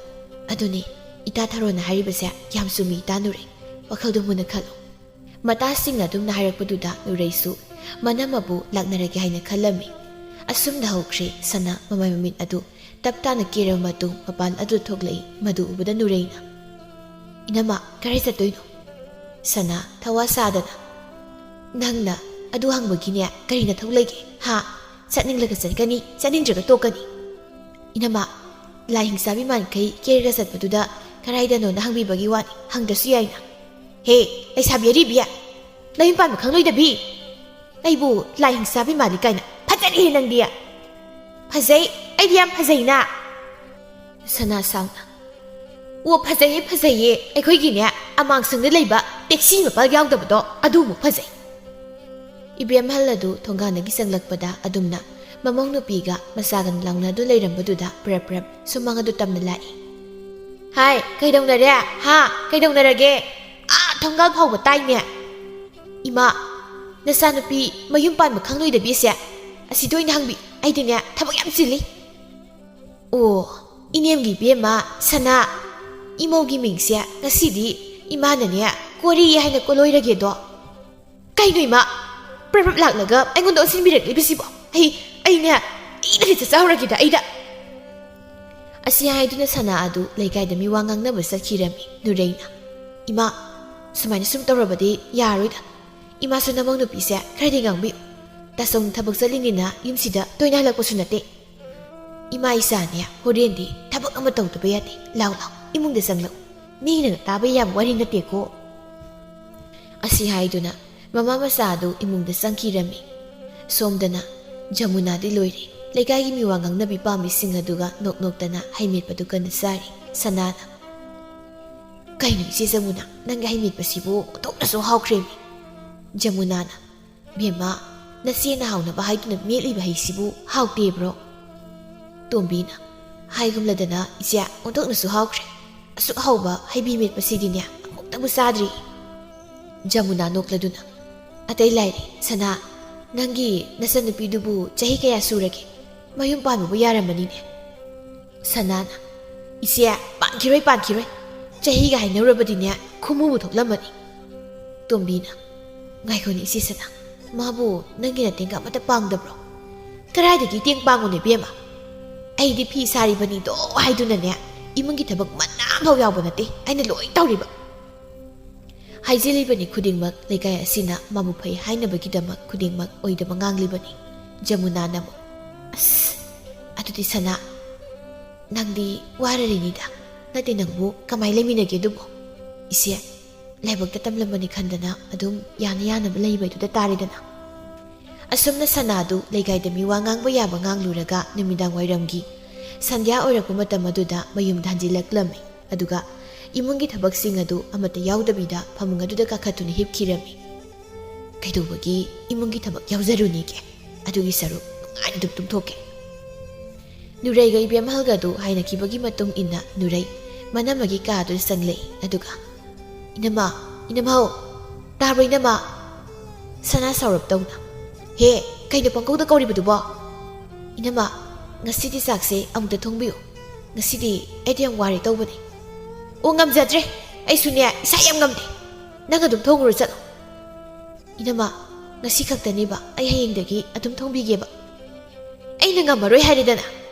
"ꯑꯗꯨꯅꯤ, ꯏꯇꯥ ꯊꯥꯔꯣꯅ ꯍꯥꯏꯔꯤꯕꯁꯦ ꯌꯥꯝ ꯆꯨꯝꯃꯤ ꯏꯇꯥ ꯅꯨꯔꯩ, ꯋꯥꯈꯜꯗꯨ ꯃꯨꯟꯅ ꯈꯜꯂꯨ"꯫ ꯃꯇꯥꯁꯤꯡꯅ ꯑꯗꯨꯝꯅ ꯍꯥꯏꯔꯛꯄꯗꯨꯗ ꯅꯨꯔꯩꯁꯨ ꯃꯅꯝꯃꯕꯨ ꯂꯥꯛꯅꯔꯒꯦ ꯍꯥꯏꯅ ꯈꯜꯂꯝꯃꯤ꯫ ꯑꯁꯨꯝꯅ ꯍꯧꯈ꯭ꯔꯦ ꯁꯅꯥ ꯃꯃꯥꯏ ꯃꯃꯤꯠ ꯑꯗꯨ ꯇꯞ ꯇꯥꯅ ꯀꯦꯔꯕ ꯃꯇꯨꯡ ꯃꯄꯥꯟ ꯑꯗꯨ ꯊꯣꯛꯂꯛꯏ꯫ ꯃꯗꯨ ꯎꯕꯗ ꯅꯨꯔꯩꯅ, "ꯏꯅꯝꯃ, ꯀꯔꯥꯏ ꯆꯠꯇꯣꯏꯅꯣ?" ꯁꯅꯥ ꯊꯋꯥ ꯁꯥꯗꯅ, "ꯅꯪꯅ ꯑꯗꯨ ꯍꯪꯕꯒꯤꯅꯦ ꯀꯔꯤ ꯅꯊꯧ ꯂꯩꯒꯦ? ꯍꯥ? ꯆꯠꯅꯤꯡꯂꯒ ꯆꯠꯀꯅꯤ, ꯆꯠꯅꯤꯡꯗ꯭ꯔꯒ ꯇꯣꯛꯀꯅꯤ"꯫ "ꯏꯅꯝꯃ, ꯂꯥꯏ ꯍꯤꯡꯆꯥꯕꯤ ꯃꯥꯟꯈꯩ ꯀꯦꯔꯒ ꯆꯠꯄꯗꯨꯗ ꯀꯔꯥꯏꯗꯅꯣꯅ ꯍꯪꯕꯤꯕꯒꯤ ꯋꯥꯅꯤ, ꯍꯪꯗ꯭ꯔꯁꯨ ꯌꯥꯏꯅ"꯫ "ꯍꯦ, ꯂꯩꯁꯥꯕꯤ ꯑꯔꯤꯕꯤ, ꯅꯌꯨꯝ ꯄꯥꯟꯕ ꯈꯪꯂꯣꯏꯗꯕꯤ! ꯑꯩꯕꯨ ꯂꯥꯏ ꯍꯤꯡꯆꯥꯕꯤ ꯃꯥꯜꯂꯤ ꯀꯥꯏꯅ, ꯐꯖꯔꯦꯍꯦ ꯅꯪꯗꯤ!" "ꯐꯖꯩ, ꯑꯩꯗꯤ ꯌꯥꯝ ꯐꯖꯩꯅ"꯫ ꯁꯅꯥ ꯁꯥꯎꯅ, "ꯑꯣ, ꯐꯖꯩꯌꯦ, ꯐꯖꯩꯌꯦ, ꯑꯩꯈꯣꯏꯒꯤꯅꯦ ꯑꯃꯥꯡꯁꯪꯗ ꯂꯩꯕ ꯇꯦꯛꯁꯤ ꯃꯄꯥꯜ ꯌꯥꯎꯗꯕꯗꯣ ꯑꯗꯨꯃꯨꯛ ꯐꯖꯩ"꯫ ꯏꯕꯦꯝꯍꯜ ꯑꯗꯨ ꯊꯣꯡꯒꯥꯟꯗꯒꯤ ꯆꯪꯂꯛꯄꯗ ꯑꯗꯨꯝꯅ ꯃꯃꯧ ꯅꯨꯄꯤꯒ ꯃꯆꯥꯒꯅ ꯂꯥꯎꯅꯗꯨ ꯂꯩꯔꯝꯕꯗꯨꯗ ꯄ꯭ꯔꯞ ꯄ꯭ꯔꯞ ꯁꯨꯃꯥꯡ ꯑꯗꯨ ꯇꯝꯅ ꯂꯥꯛꯏ꯫ "ꯍꯥꯏ, ꯀꯩꯗꯧꯅꯔꯦ? ꯍꯥ? ꯀꯩꯗꯧꯅꯔꯒꯦ? ꯑꯥ, ꯊꯣꯡꯒꯥꯜ ꯐꯥꯎꯕ ꯇꯥꯏꯅꯦ"꯫ "ꯏꯃꯥ, ꯅꯆꯥꯅꯨꯄꯤ ꯃꯌꯨꯝ ꯄꯥꯟꯕ ꯈꯪꯂꯣꯏꯗꯕꯤꯁꯦ ꯑꯁꯤꯗ ꯑꯣꯏꯅ ꯍꯪꯕꯤ, ꯑꯩꯗꯤꯅꯦ ꯊꯕꯛ ꯌꯥꯝ ꯆꯤꯜꯂꯤ"꯫ "ꯑꯣ, ꯏꯅꯦꯝꯒꯤ ꯏꯕꯦꯝꯃ ꯁꯅꯥ, ꯏꯃꯧꯒꯤ ꯃꯤꯡꯁꯦ ꯉꯁꯤꯗꯤ ꯏꯃꯥꯅꯅꯦ ꯀꯣꯔꯤ ꯍꯥꯏꯅ ꯀꯣꯂꯣꯏꯔꯒꯦꯗꯣ"꯫ "ꯀꯩꯅꯣ ꯏꯃꯥ? ꯄ꯭ꯔꯞ ꯄ꯭ꯔꯞ ꯂꯥꯛꯂꯒ ꯑꯩꯉꯣꯟꯗ ꯑꯣꯟꯁꯤꯟꯕꯤꯔꯛꯂꯤꯕꯁꯤꯕꯣ? ꯑꯩ ꯑꯩꯅꯦ ꯏꯅꯗꯤ ꯆꯠꯆꯍꯧꯔꯒꯦꯗ ꯑꯩꯗ꯫ ꯑꯁꯤ ꯍꯥꯏꯗꯨꯅ ꯁꯅꯥ ꯑꯗꯨ ꯂꯩꯀꯥꯏꯗ ꯃꯤ ꯋꯥ ꯉꯥꯡꯅꯕ ꯆꯠꯈꯤꯔꯝꯃꯤ ꯅꯨꯔꯩꯅ꯫ "ꯏꯃꯥ, ꯁꯨꯃꯥꯏꯅ ꯁꯨꯝ ꯇꯧꯔꯕꯗꯤ ꯌꯥꯔꯣꯏꯗ꯫ ꯏꯃꯥꯁꯨ ꯅꯃꯧ ꯅꯨꯄꯤꯁꯦ ꯈꯔꯗꯤ ꯉꯥꯡꯕꯤꯌꯨ꯫ ꯇꯥꯆꯧ ꯊꯕꯛ ꯆꯠꯂꯤꯅꯤꯅ ꯌꯨꯝꯁꯤꯗ ꯇꯣꯏꯅ ꯍꯜꯂꯛꯄꯁꯨ ꯅꯠꯇꯦ꯫ ꯏꯃꯥ ꯏꯆꯥꯅꯦ, ꯍꯣꯔꯦꯟꯗꯤ ꯊꯕꯛ ꯑꯃ ꯇꯧꯗꯕ ꯌꯥꯗꯦ꯫ ꯂꯥꯎ ꯂꯥꯎ, ꯏꯃꯨꯡꯗ ꯆꯪꯂꯛꯎ꯫ ꯃꯤꯅ ꯇꯥꯕ ꯌꯥꯕ ꯋꯥꯔꯤ ꯅꯠꯇꯦꯀꯣ"꯫ ꯑꯁꯤ ꯍꯥꯏꯗꯨꯅ ꯃꯃꯥ ꯃꯆꯥ ꯑꯗꯨ ꯏꯃꯨꯡꯗ ꯆꯪꯈꯤꯔꯝꯃꯤ꯫ ꯁꯣꯝꯗꯅ ꯖꯃꯨꯅꯥꯗꯤ ꯂꯣꯏꯔꯦ꯫ ꯂꯩꯀꯥꯏꯒꯤ ꯃꯤꯋꯥ ꯉꯥꯡꯅꯕꯤ ꯄꯥꯝꯃꯤꯁꯤꯡ ꯑꯗꯨꯒ ꯅꯣꯛ ꯅꯣꯛꯇꯅ ꯍꯩꯃꯦꯠꯄꯗꯨ ꯀꯟꯅ ꯆꯥꯔꯤ꯫ ꯁꯅꯥꯅ, "ꯀꯩꯅꯣ ꯏꯆꯦ ꯖꯃꯨꯅꯥ, ꯅꯪꯒꯤ ꯍꯩꯃꯦꯠꯄꯁꯤꯕꯨ ꯑꯣꯟꯊꯣꯛꯅꯁꯨ ꯍꯥꯎꯈ꯭ꯔꯦꯃꯤ"꯫ ꯖꯃꯨꯅꯥꯅ, "ꯕꯦꯝꯃ, ꯅꯆꯦꯅ ꯍꯥꯎꯅꯕ ꯍꯥꯏꯗꯨꯅ ꯃꯦꯠꯂꯤꯕ ꯍꯩꯁꯤꯕꯨ ꯍꯥꯎꯇꯦꯕ꯭ꯔꯣ?" ꯇꯣꯝꯕꯤꯅ, "ꯍꯥꯏꯒꯨꯝꯂꯗꯅ ꯏꯆꯦ, ꯑꯣꯟꯊꯣꯛꯅꯁꯨ ꯍꯥꯎꯈ꯭ꯔꯦ꯫ ꯑꯁꯨꯛ ꯍꯥꯎꯕ ꯍꯩꯕꯤ ꯃꯦꯠꯄꯁꯤꯗꯤꯅꯦ ꯑꯃꯨꯛꯇꯕꯨ ꯆꯥꯗ꯭ꯔꯤ"꯫ ꯖꯃꯨꯅꯥ ꯅꯣꯛꯂꯗꯨꯅ, "ꯑꯇꯩ ꯂꯥꯏꯔꯤ ꯁꯅꯥ, ꯅꯪꯒꯤ ꯅꯆꯟꯅꯨꯄꯤꯗꯨꯕꯨ ꯆꯍꯤ ꯀꯌꯥ ꯁꯨꯔꯒꯦ? ꯃꯌꯨꯝ ꯄꯥꯟꯕꯕꯨ ꯌꯥꯔꯝꯃꯅꯤꯅꯦ"꯫ ꯁꯅꯥꯅ, "ꯏꯆꯦ, ꯄꯥꯟꯈꯤꯔꯣꯏ, ꯄꯥꯟꯈꯤꯔꯣꯏ꯫ ꯆꯍꯤꯒ ꯍꯥꯏꯅꯔꯨꯔꯕꯗꯤꯅꯦ ꯈꯨꯃꯨꯕꯨ ꯊꯣꯛꯂꯝꯃꯅꯤ"꯫ ꯇꯣꯝꯕꯤꯅ, "ꯉꯥꯏꯈꯣꯅꯦ ꯏꯆꯦ ꯁꯅꯥ, ꯃꯥꯕꯨ ꯅꯪꯒꯤ ꯅꯇꯦꯡꯒ ꯑꯃꯠꯇ ꯄꯥꯡꯗꯕ꯭ꯔꯣ?" "ꯀꯗꯥꯏꯗꯒꯤ ꯇꯦꯡ ꯄꯥꯡꯉꯨꯅꯦ ꯏꯕꯦꯝꯃ? ꯑꯩꯗꯤ ꯐꯤ ꯁꯥꯔꯤꯕꯅꯤꯗꯣ ꯍꯥꯏꯗꯨꯅꯅꯦ ꯏꯃꯨꯡꯒꯤ ꯊꯕꯛ ꯃꯅꯥ ꯑꯃꯐꯥꯎ ꯌꯥꯎꯕ ꯅꯠꯇꯦ, ꯑꯩꯅ ꯂꯣꯏ ꯇꯧꯔꯤꯕ"꯫ ꯍꯥꯏꯖꯤꯜꯂꯤꯕꯅꯤ ꯈꯨꯗꯤꯡꯃꯛ ꯂꯩꯀꯥꯏ ꯑꯁꯤꯅ ꯃꯥꯕꯨ ꯐꯩ ꯍꯥꯏꯅꯕꯒꯤꯗꯃꯛ ꯈꯨꯗꯤꯡꯃꯛ ꯑꯣꯏꯗꯕ ꯉꯥꯡꯂꯤꯕꯅꯤ꯫ ꯖꯃꯨꯅꯥꯅ ꯑꯃꯨꯛ, "ꯑꯁ, ꯑꯗꯨꯗꯤ ꯁꯅꯥ, ꯅꯪꯗꯤ ꯋꯥꯔꯔꯤꯅꯤꯗ꯫ ꯅꯠꯇꯦ, ꯅꯪꯕꯨ ꯀꯃꯥꯏ ꯂꯩꯃꯤꯟꯅꯒꯦ ꯑꯗꯨꯕꯨ? ꯏꯆꯦ, ꯂꯥꯏꯕꯛꯇ ꯇꯝꯂꯝꯕꯅꯤ ꯈꯟꯗꯅ ꯑꯗꯨꯝ ꯌꯥꯅ ꯌꯥꯅꯕ ꯂꯩꯕꯗꯨꯗ ꯇꯥꯔꯦꯗꯅ"꯫ ꯑꯁꯨꯝꯅ ꯁꯅꯥꯗꯨ ꯂꯩꯀꯥꯏꯗ ꯃꯤ ꯋꯥ ꯉꯥꯡꯕ ꯌꯥꯕ ꯉꯥꯡꯂꯨꯔꯒ ꯅꯨꯃꯤꯗꯥꯡ ꯋꯥꯏꯔꯝꯒꯤ ꯁꯟꯙ꯭ꯌꯥ ꯑꯣꯏꯔꯛꯄ ꯃꯇꯝ ꯑꯗꯨꯗ ꯃꯌꯨꯝꯗ ꯍꯟꯖꯤꯜꯂꯛꯂꯝꯃꯤ꯫ ꯑꯗꯨꯒ ꯏꯃꯨꯡꯒꯤ ꯊꯕꯛꯁꯤꯡ ꯑꯗꯨ ꯑꯃꯠꯇ ꯌꯥꯎꯗꯕꯤꯗ ꯐꯃꯨꯡ ꯑꯗꯨꯗ ꯀꯥꯈꯠꯇꯨꯅ ꯍꯤꯞꯈꯤꯔꯝꯃꯤ꯫ ꯀꯩꯗꯧꯕꯒꯤ ꯏꯃꯨꯡꯒꯤ ꯊꯕꯛ ꯌꯥꯎꯖꯔꯨꯅꯤꯒꯦ? ꯑꯗꯨꯒꯤ ꯁꯔꯨꯛ ꯅꯨꯡꯉꯥꯏꯅ ꯑꯗꯨꯝ ꯇꯨꯝꯊꯣꯛꯀꯦ꯫ ꯅꯨꯔꯩꯒ ꯏꯕꯦꯝꯍꯜꯒ ꯑꯗꯨ ꯍꯥꯏꯅꯈꯤꯕꯒꯤ ꯃꯇꯨꯡ ꯏꯟꯅ ꯅꯨꯔꯩ ꯃꯅꯝꯃꯒꯤ ꯀꯥ ꯑꯗꯨꯗ ꯆꯪꯂꯛꯏ꯫ ꯑꯗꯨꯒ, "ꯏꯅꯝꯃ, ꯏꯅꯝꯍꯧ, ꯇꯥꯕ꯭ꯔꯣ ꯏꯅꯝꯃ?" ꯁꯅꯥ ꯁꯥꯎꯔꯞ ꯇꯧꯅ, "ꯍꯦ, ꯀꯩꯅꯣ ꯄꯪꯀꯧꯗ ꯀꯧꯔꯤꯕꯗꯨꯕꯣ? ꯏꯅꯝꯃ, ꯉꯁꯤꯗꯤ ꯆꯥꯛꯁꯦ ꯑꯃꯨꯛꯇ ꯊꯣꯡꯕꯤꯌꯨ꯫ ꯉꯁꯤꯗꯤ ꯑꯩꯗꯤ ꯌꯥꯝ ꯋꯥꯔꯦ ꯇꯧꯕꯅꯤ"꯫ "ꯑꯣ, ꯉꯝꯖꯗ꯭ꯔꯦ꯫ ꯑꯩꯁꯨꯅꯦ, ꯏꯁꯥ ꯌꯥꯝ ꯉꯝꯗꯦ꯫ ꯅꯪ ꯑꯗꯨꯝ ꯊꯣꯡꯉꯨꯔꯣ ꯆꯠꯂꯣ"꯫ "ꯏꯅꯝꯃ, "ꯉꯁꯤ ꯈꯛꯇꯅꯦꯕ, ꯑꯩ ꯍꯌꯦꯡꯗꯒꯤ ꯑꯗꯨꯝ ꯊꯣꯡꯕꯤꯒꯦꯕ"꯫ "ꯑꯩꯅ ꯉꯝꯃꯔꯣꯏ ꯍꯥꯏꯔꯦꯗꯅ꯫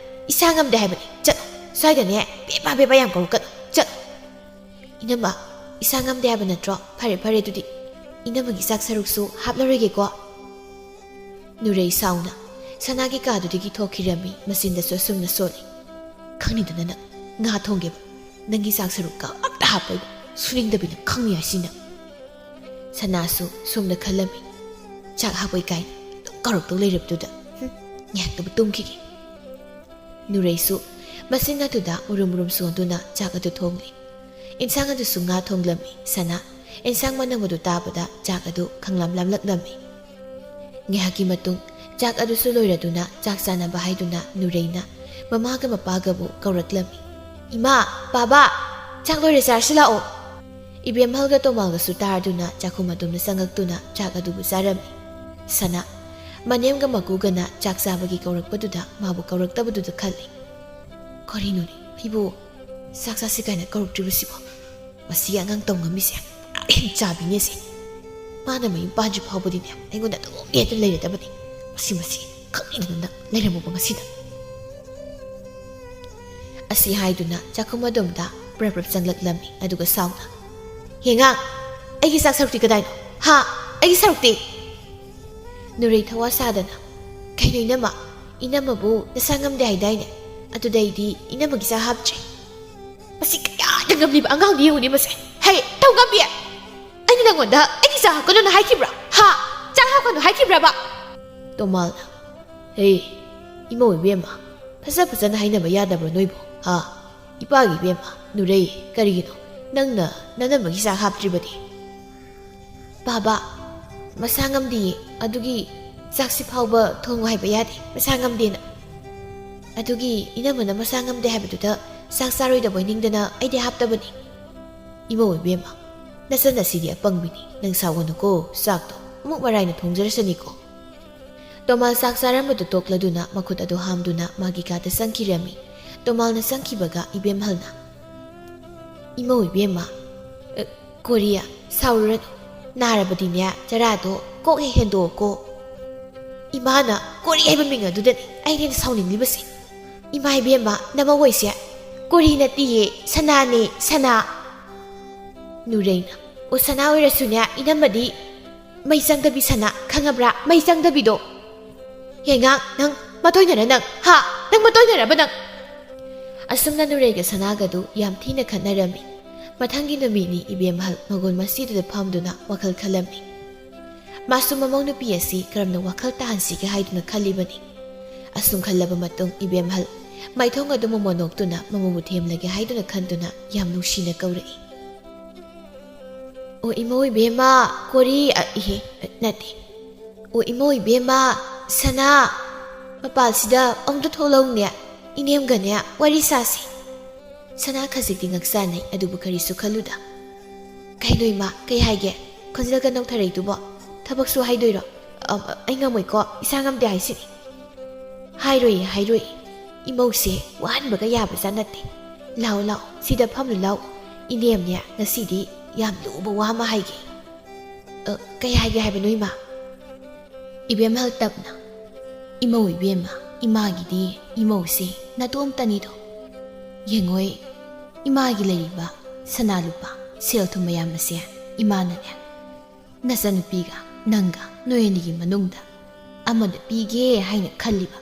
ꯏꯁꯥ ꯉꯝꯗꯦ ꯍꯥꯏꯕꯅꯤ, ꯆꯠꯂꯣ꯫ ꯁ꯭ꯋꯥꯏꯗꯅꯦ ꯕꯦꯕꯥ ꯕꯦꯕꯥ ꯌꯥꯝ ꯀꯧꯔꯛꯀꯅꯨ, ꯆꯠꯂꯣ"꯫ "ꯏꯅꯝꯃ, ꯏꯁꯥ ꯉꯝꯗꯦ ꯍꯥꯏꯕ ꯅꯠꯇ꯭ꯔꯣ? ꯐꯔꯦ ꯐꯔꯦ, ꯑꯗꯨꯗꯤ ꯏꯅꯝꯃꯒꯤ ꯆꯥꯛ ꯁꯔꯨꯛꯁꯨ ꯍꯥꯞꯂꯔꯣꯏꯒꯦꯀꯣ"꯫ ꯅꯨꯔꯩ ꯁꯥꯎꯅ ꯁꯅꯥꯒꯤ ꯀꯥꯗꯨꯗꯒꯤ ꯊꯣꯛꯈꯤꯔꯝꯃꯤ꯫ ꯃꯆꯤꯟꯗꯁꯨ ꯑꯁꯨꯝꯅ ꯁꯣꯜꯂꯤ꯫ "ꯈꯪꯅꯤꯗꯅ ꯅꯪ ꯉꯥ ꯊꯣꯡꯒꯦꯕ꯫ ꯅꯪꯒꯤ ꯆꯥꯛ ꯁꯔꯨꯛꯀ ꯑꯝꯇ ꯍꯥꯞꯄꯣꯏꯕ꯫ ꯁꯨꯅꯤꯡꯗꯕꯤ ꯅꯪ ꯈꯪꯅꯤ ꯍꯥꯏꯁꯤꯅ"꯫ ꯁꯅꯥꯁꯨ ꯁꯣꯝꯗ ꯈꯜꯂꯝꯃꯤ꯫ ꯆꯥꯛ ꯍꯥꯞꯄꯣꯏ ꯀꯥꯏꯅ ꯑꯗꯨꯝ ꯀꯧꯔꯛꯇꯧ ꯂꯩꯔꯕꯗꯨꯗ꯫ ꯍꯨꯝ, ꯉꯥꯏꯍꯥꯛꯇꯕꯨ ꯇꯨꯝꯈꯤꯒꯦ꯫ ꯅꯨꯔꯩꯁꯨ ꯃꯁꯤꯡ ꯑꯗꯨꯗ ꯎꯔꯨꯝ ꯎꯔꯨꯝ ꯁꯣꯟꯗꯨꯅ ꯆꯥꯛ ꯑꯗꯨ ꯊꯣꯡꯂꯤ꯫ ꯏꯟꯁꯥꯡ ꯑꯗꯨꯁꯨ ꯉꯥ ꯊꯣꯡꯂꯝꯃꯤ꯫ ꯁꯅꯥ ꯏꯟꯁꯥꯡ ꯃꯅꯝ ꯑꯗꯨ ꯇꯥꯕꯗ ꯆꯥꯛ ꯑꯗꯨ ꯈꯪꯂꯥꯝ ꯂꯥꯝꯂꯛꯂꯝꯃꯤ꯫ ꯉꯥꯏꯍꯥꯛꯀꯤ ꯃꯇꯨꯡ ꯆꯥꯛ ꯑꯗꯨꯁꯨ ꯂꯣꯏꯔꯗꯨꯅ ꯆꯥꯛ ꯆꯥꯅꯕ ꯍꯥꯏꯗꯨꯅ ꯅꯨꯔꯩꯅ ꯃꯃꯥꯒ ꯃꯄꯥꯒꯕꯨ ꯀꯧꯔꯛꯂꯝꯃꯤ꯫ "ꯏꯃꯥ, ꯕꯥꯕꯥ, ꯆꯥꯛ ꯂꯣꯏꯔꯦ, ꯆꯥꯔꯁꯤ ꯂꯥꯛꯑꯣ"꯫ ꯏꯕꯦꯝꯍꯜꯒ ꯇꯣꯃꯥꯜꯒꯁꯨ ꯇꯥꯔꯗꯨꯅ ꯆꯥꯛꯈꯨꯝ ꯑꯗꯣꯝꯗ ꯆꯪꯉꯛꯇꯨꯅ ꯆꯥꯛ ꯑꯗꯨꯕꯨ ꯆꯥꯔꯝꯃꯤ꯫ ꯁꯅꯥ ꯃꯅꯦꯝꯒ ꯃꯀꯨꯒꯅ ꯆꯥꯛ ꯆꯥꯕꯒꯤ ꯀꯧꯔꯛꯄꯗꯨꯗ ꯃꯥꯕꯨ ꯀꯧꯔꯛꯇꯕꯗꯨꯗ ꯈꯜꯂꯤ꯫ "ꯀꯔꯤꯅꯣꯅꯦ, ꯑꯩꯕꯨ ꯆꯥꯛ ꯆꯥꯁꯤ ꯀꯥꯏꯅ ꯀꯧꯔꯛꯇ꯭ꯔꯤꯕꯁꯤꯕꯣ? ꯃꯁꯤꯒꯤ ꯑꯉꯥꯡ ꯇꯧ ꯉꯝꯃꯤꯁꯦ ꯄꯨꯔꯥ ꯍꯤꯡꯆꯥꯕꯤꯅꯦ ꯁꯦ꯫ ꯃꯥꯅ ꯃꯌꯨꯝ ꯄꯥꯟꯗ꯭ꯔꯤ ꯐꯥꯎꯕꯗꯤꯅꯦ ꯑꯩꯉꯣꯟꯗ ꯑꯗꯨꯝ ꯌꯦꯠꯇ ꯂꯩꯔꯗꯕꯅꯤ꯫ ꯃꯁꯤ, ꯃꯁꯤ ꯈꯪꯅꯤꯡꯗꯅ ꯂꯩꯔꯝꯃꯕ ꯉꯁꯤꯗ"꯫ ꯑꯁꯤ ꯍꯥꯏꯗꯨꯅ ꯆꯥꯛꯈꯨꯝ ꯑꯗꯣꯝꯗ ꯄ꯭ꯔꯞ ꯄ꯭ꯔꯞ ꯆꯪꯂꯛꯂꯝꯃꯤ, ꯑꯗꯨꯒ ꯁꯥꯎꯅ, "ꯍꯦꯉꯥꯡ, ꯑꯩꯒꯤ ꯆꯥꯛ ꯁꯔꯨꯛꯇꯤ ꯀꯗꯥꯏꯅꯣ? ꯍꯥ? ꯑꯩꯒꯤ ꯁꯔꯨꯛꯇꯤ?" ꯅꯨꯔꯩ ꯊꯋꯥ ꯁꯥꯗꯅ, "ꯀꯩꯅꯣ ꯏꯅꯝꯃ? ꯏꯅꯝꯃꯕꯨ ꯅꯁꯥ ꯉꯝꯗꯦ ꯍꯥꯏꯗꯥꯏꯅꯦ? ꯑꯗꯨꯗꯩꯗꯤ ꯏꯅꯝꯃꯒꯤ ꯆꯥꯛ ꯍꯥꯞꯇ꯭ꯔꯦ"꯫ "ꯃꯁꯤ ꯀꯌꯥꯗ ꯉꯝꯂꯤꯕ ꯑꯉꯥꯡꯅꯤ ꯌꯦꯡꯉꯨꯅꯦ ꯃꯁꯦ꯫ ꯍꯦ, ꯇꯧ ꯉꯝꯕꯤ! ꯑꯩꯅ ꯅꯪꯉꯣꯟꯗ ꯑꯩꯒꯤ ꯆꯥꯛ ꯍꯥꯞꯀꯅꯨꯅ ꯍꯥꯏꯈꯤꯕ꯭ꯔꯥ? ꯍꯥ? ꯆꯥꯛ ꯍꯥꯞꯀꯅꯨ ꯍꯥꯏꯈꯤꯕ꯭ꯔꯕ?" ꯇꯣꯃꯥꯜꯅ, "ꯍꯦ, ꯏꯃꯧ ꯏꯕꯦꯝꯃ, ꯐꯖ ꯐꯖꯅ ꯍꯥꯏꯅꯕ ꯌꯥꯗꯕ꯭ꯔꯣ ꯅꯣꯏꯕꯨ? ꯍꯥ? ꯏꯄꯥꯒꯤ ꯏꯕꯦꯝꯃ, ꯅꯨꯔꯩ, ꯀꯔꯤꯒꯤꯅꯣ ꯅꯪꯅ ꯅꯅꯝꯃꯒꯤ ꯆꯥꯛ ꯍꯥꯞꯇ꯭ꯔꯤꯕꯗꯤ?" "ꯕꯥꯕꯥ, ꯃꯁꯥ ꯉꯝꯗꯤꯌꯦ, ꯑꯗꯨꯒꯤ ꯆꯥꯛꯁꯤ ꯐꯥꯎꯕ ꯊꯣꯡꯉꯨ ꯍꯥꯏꯕ ꯌꯥꯗꯦ, ꯃꯁꯥ ꯉꯝꯗꯦꯅ꯫ ꯑꯗꯨꯒꯤ ꯏꯅꯝꯃꯅ ꯃꯁꯥ ꯉꯝꯗꯦ ꯍꯥꯏꯕꯗꯨꯗ ꯆꯥꯛ ꯆꯥꯔꯣꯏꯗꯕꯣꯏ ꯅꯤꯡꯗꯅ ꯑꯩꯗꯤ ꯍꯥꯞꯇꯕꯅꯤ"꯫ "ꯏꯃꯧ ꯏꯕꯦꯝꯃ, ꯅꯆꯟ ꯑꯁꯤꯗꯤ ꯑꯄꯪꯕꯤꯅꯤ, ꯅꯪ ꯁꯥꯎꯒꯅꯨꯀꯣ, ꯆꯥꯛꯇꯣ ꯑꯃꯨꯛ ꯃꯔꯥꯏꯅ ꯊꯣꯡꯖꯔꯁꯅꯤꯀꯣ"꯫ ꯇꯣꯃꯥꯜ ꯆꯥꯛ ꯆꯥꯔꯝꯕꯗꯨ ꯇꯣꯛꯂꯗꯨꯅ ꯃꯈꯨꯠ ꯑꯗꯨ ꯍꯥꯝꯗꯨꯅ ꯃꯥꯒꯤ ꯀꯥꯗ ꯆꯪꯈꯤꯔꯝꯃꯤ꯫ ꯇꯣꯃꯥꯜꯅ ꯆꯪꯈꯤꯕꯒ ꯏꯕꯦꯝꯍꯜꯅ, "ꯏꯃꯧ ꯏꯕꯦꯝꯃ, ꯑ, ꯀꯣꯔꯤꯌꯥ, ꯁꯥꯎꯔꯨꯔꯅꯨ꯫ ꯅꯥꯔꯕꯗꯤꯅꯦ, ꯆꯔꯥꯗꯣ ꯀꯣꯛ ꯍꯦꯛ ꯍꯦꯟꯗꯣꯛꯑꯣꯀꯣ꯫ ꯏꯃꯥꯅ ꯀꯣꯔꯤ ꯍꯥꯏꯕ ꯃꯤꯡ ꯑꯗꯨꯗꯅꯤ ꯑꯩꯅ ꯍꯦꯟꯅ ꯁꯥꯎꯅꯤꯡꯂꯤꯕꯁꯦ꯫ ꯏꯃꯥ ꯏꯕꯦꯝꯃ, ꯅꯃꯧ ꯑꯣꯏꯁꯦ ꯀꯣꯔꯤ ꯅꯠꯇꯤꯌꯦ, ꯁꯅꯥꯅꯦ, ꯁꯅꯥ꯫ ꯅꯨꯔꯩꯅ, "ꯑꯣ, ꯁꯅꯥ ꯑꯣꯏꯔꯁꯨꯅꯦ, ꯏꯅꯝꯃꯗꯤ ꯃꯩ ꯆꯪꯗꯕꯤ ꯁꯅꯥ, ꯈꯪꯉꯕ꯭ꯔꯥ? ꯃꯩ ꯆꯪꯗꯕꯤꯗꯣ꯫ ꯌꯦꯡꯉꯥꯡ, ꯅꯪ ꯃꯇꯣꯏꯅꯔ ꯅꯪ? ꯍꯥ? ꯅꯪ ꯃꯇꯣꯏꯅꯔꯕ ꯅꯪ?" ꯑꯁꯨꯝꯅ ꯅꯨꯔꯩꯒ ꯁꯅꯥꯒꯗꯨ ꯌꯥꯝ ꯊꯤꯅ ꯈꯠꯅꯔꯝꯃꯤ꯫ ꯃꯊꯪꯒꯤ ꯅꯨꯃꯤꯠꯅꯤ ꯏꯕꯦꯝꯍꯜ ꯃꯒꯣꯟ ꯃꯁꯤꯗꯨꯗ ꯐꯝꯗꯨꯅ ꯋꯥꯈꯜ ꯈꯜꯂꯝꯃꯤ꯫ ꯃꯥꯁꯨ ꯃꯃꯧ ꯅꯨꯄꯤ ꯑꯁꯤ ꯀꯔꯝꯅ ꯋꯥꯈꯜ ꯇꯥꯍꯟꯁꯤꯒꯦ ꯍꯥꯏꯗꯨꯅ ꯈꯜꯂꯤꯕꯅꯤ꯫ ꯑꯁꯨꯝ ꯈꯜꯂꯕ ꯃꯇꯨꯡ ꯏꯕꯦꯝꯍꯜ ꯃꯥꯏꯊꯣꯡ ꯑꯗꯨ ꯃꯣꯃꯣꯟ ꯅꯣꯛꯇꯨꯅ ꯃꯃꯧꯕꯨ ꯊꯦꯝꯂꯒꯦ ꯍꯥꯏꯗꯨꯅ ꯈꯟꯗꯨꯅ ꯌꯥꯝ ꯅꯨꯡꯁꯤꯅ ꯀꯧꯔꯛꯏ꯫ "ꯑꯣ ꯏꯃꯧ ꯏꯕꯦꯝꯃ, ꯀꯣꯔꯤ, ꯑ, ꯏꯍꯦ, ꯅꯠꯇꯦ꯫ ꯑꯣ ꯏꯃꯧ ꯏꯕꯦꯝꯃ, ꯁꯅꯥ, ꯃꯄꯥꯜꯁꯤꯗ ꯑꯃꯨꯛꯇ ꯊꯣꯛꯂꯛꯎꯅꯦ, ꯏꯅꯦꯝꯒꯅꯦ ꯋꯥꯔꯤ ꯁꯥꯁꯤ꯫" ꯁꯅꯥ ꯈꯖꯤꯛꯇꯤ ꯉꯛꯆꯥꯅꯩ, ꯑꯗꯨꯕꯨ ꯀꯔꯤꯁꯨ ꯈꯜꯂꯨꯗ꯫ "ꯀꯩꯅꯣ ꯏꯃꯥ, ꯀꯩ ꯍꯥꯏꯒꯦ? ꯈꯣꯟꯖꯦꯜꯒ ꯅꯧꯊꯔꯛꯏꯗꯨꯕꯣ? ꯊꯕꯛꯁꯨ ꯍꯥꯏꯗꯣꯏꯔꯣ? ꯑ, ꯑ, ꯑꯩ ꯉꯝꯃꯣꯏꯀꯣ, ꯏꯁꯥ ꯉꯝꯗꯦ ꯍꯥꯏꯁꯤꯅꯤ꯫" "ꯍꯥꯏꯔꯣꯏꯌꯦ, ꯍꯥꯏꯔꯣꯏꯌꯦ꯫ ꯏꯃꯧꯁꯦ ꯋꯥꯍꯟꯕꯒ ꯌꯥꯕꯖꯥꯠ ꯅꯠꯇꯦ꯫ ꯂꯥꯛꯑꯣ, ꯂꯥꯛꯑꯣ, ꯁꯤꯗ ꯐꯝꯂꯨ ꯂꯥꯛꯑꯣ꯫ ꯏꯅꯦꯝꯅꯦ ꯉꯁꯤꯗꯤ ꯌꯥꯝ ꯂꯨꯕ ꯋꯥ ꯑꯃ ꯍꯥꯏꯒꯦ꯫" "ꯑ, ꯀꯩ ꯍꯥꯏꯒꯦ ꯍꯥꯏꯕꯅꯣ ꯏꯃꯥ?" ꯏꯕꯦꯝꯍꯜ ꯇꯞꯅ, "ꯏꯃꯧ ꯏꯕꯦꯝꯃ, ꯏꯃꯥꯒꯤꯗꯤ ꯏꯃꯧꯁꯦ ꯅꯇꯣꯝꯇꯅꯤꯗꯣ꯫ ꯌꯦꯡꯉꯣꯏ, ꯏꯃꯥꯒꯤ ꯂꯩꯔꯤꯕ ꯁꯅꯥ ꯂꯨꯄꯥ, ꯁꯦꯜ ꯊꯨꯝ ꯃꯌꯥꯝ ꯑꯁꯦ ꯏꯃꯥꯅꯅꯦ ꯅꯆꯟꯅꯨꯄꯤꯒ ꯅꯪꯒ ꯅꯣꯏ ꯑꯅꯤꯒꯤ ꯃꯅꯨꯡꯗ ꯑꯃꯗ ꯄꯤꯒꯦ ꯍꯥꯏꯅ ꯈꯜꯂꯤꯕ꯫"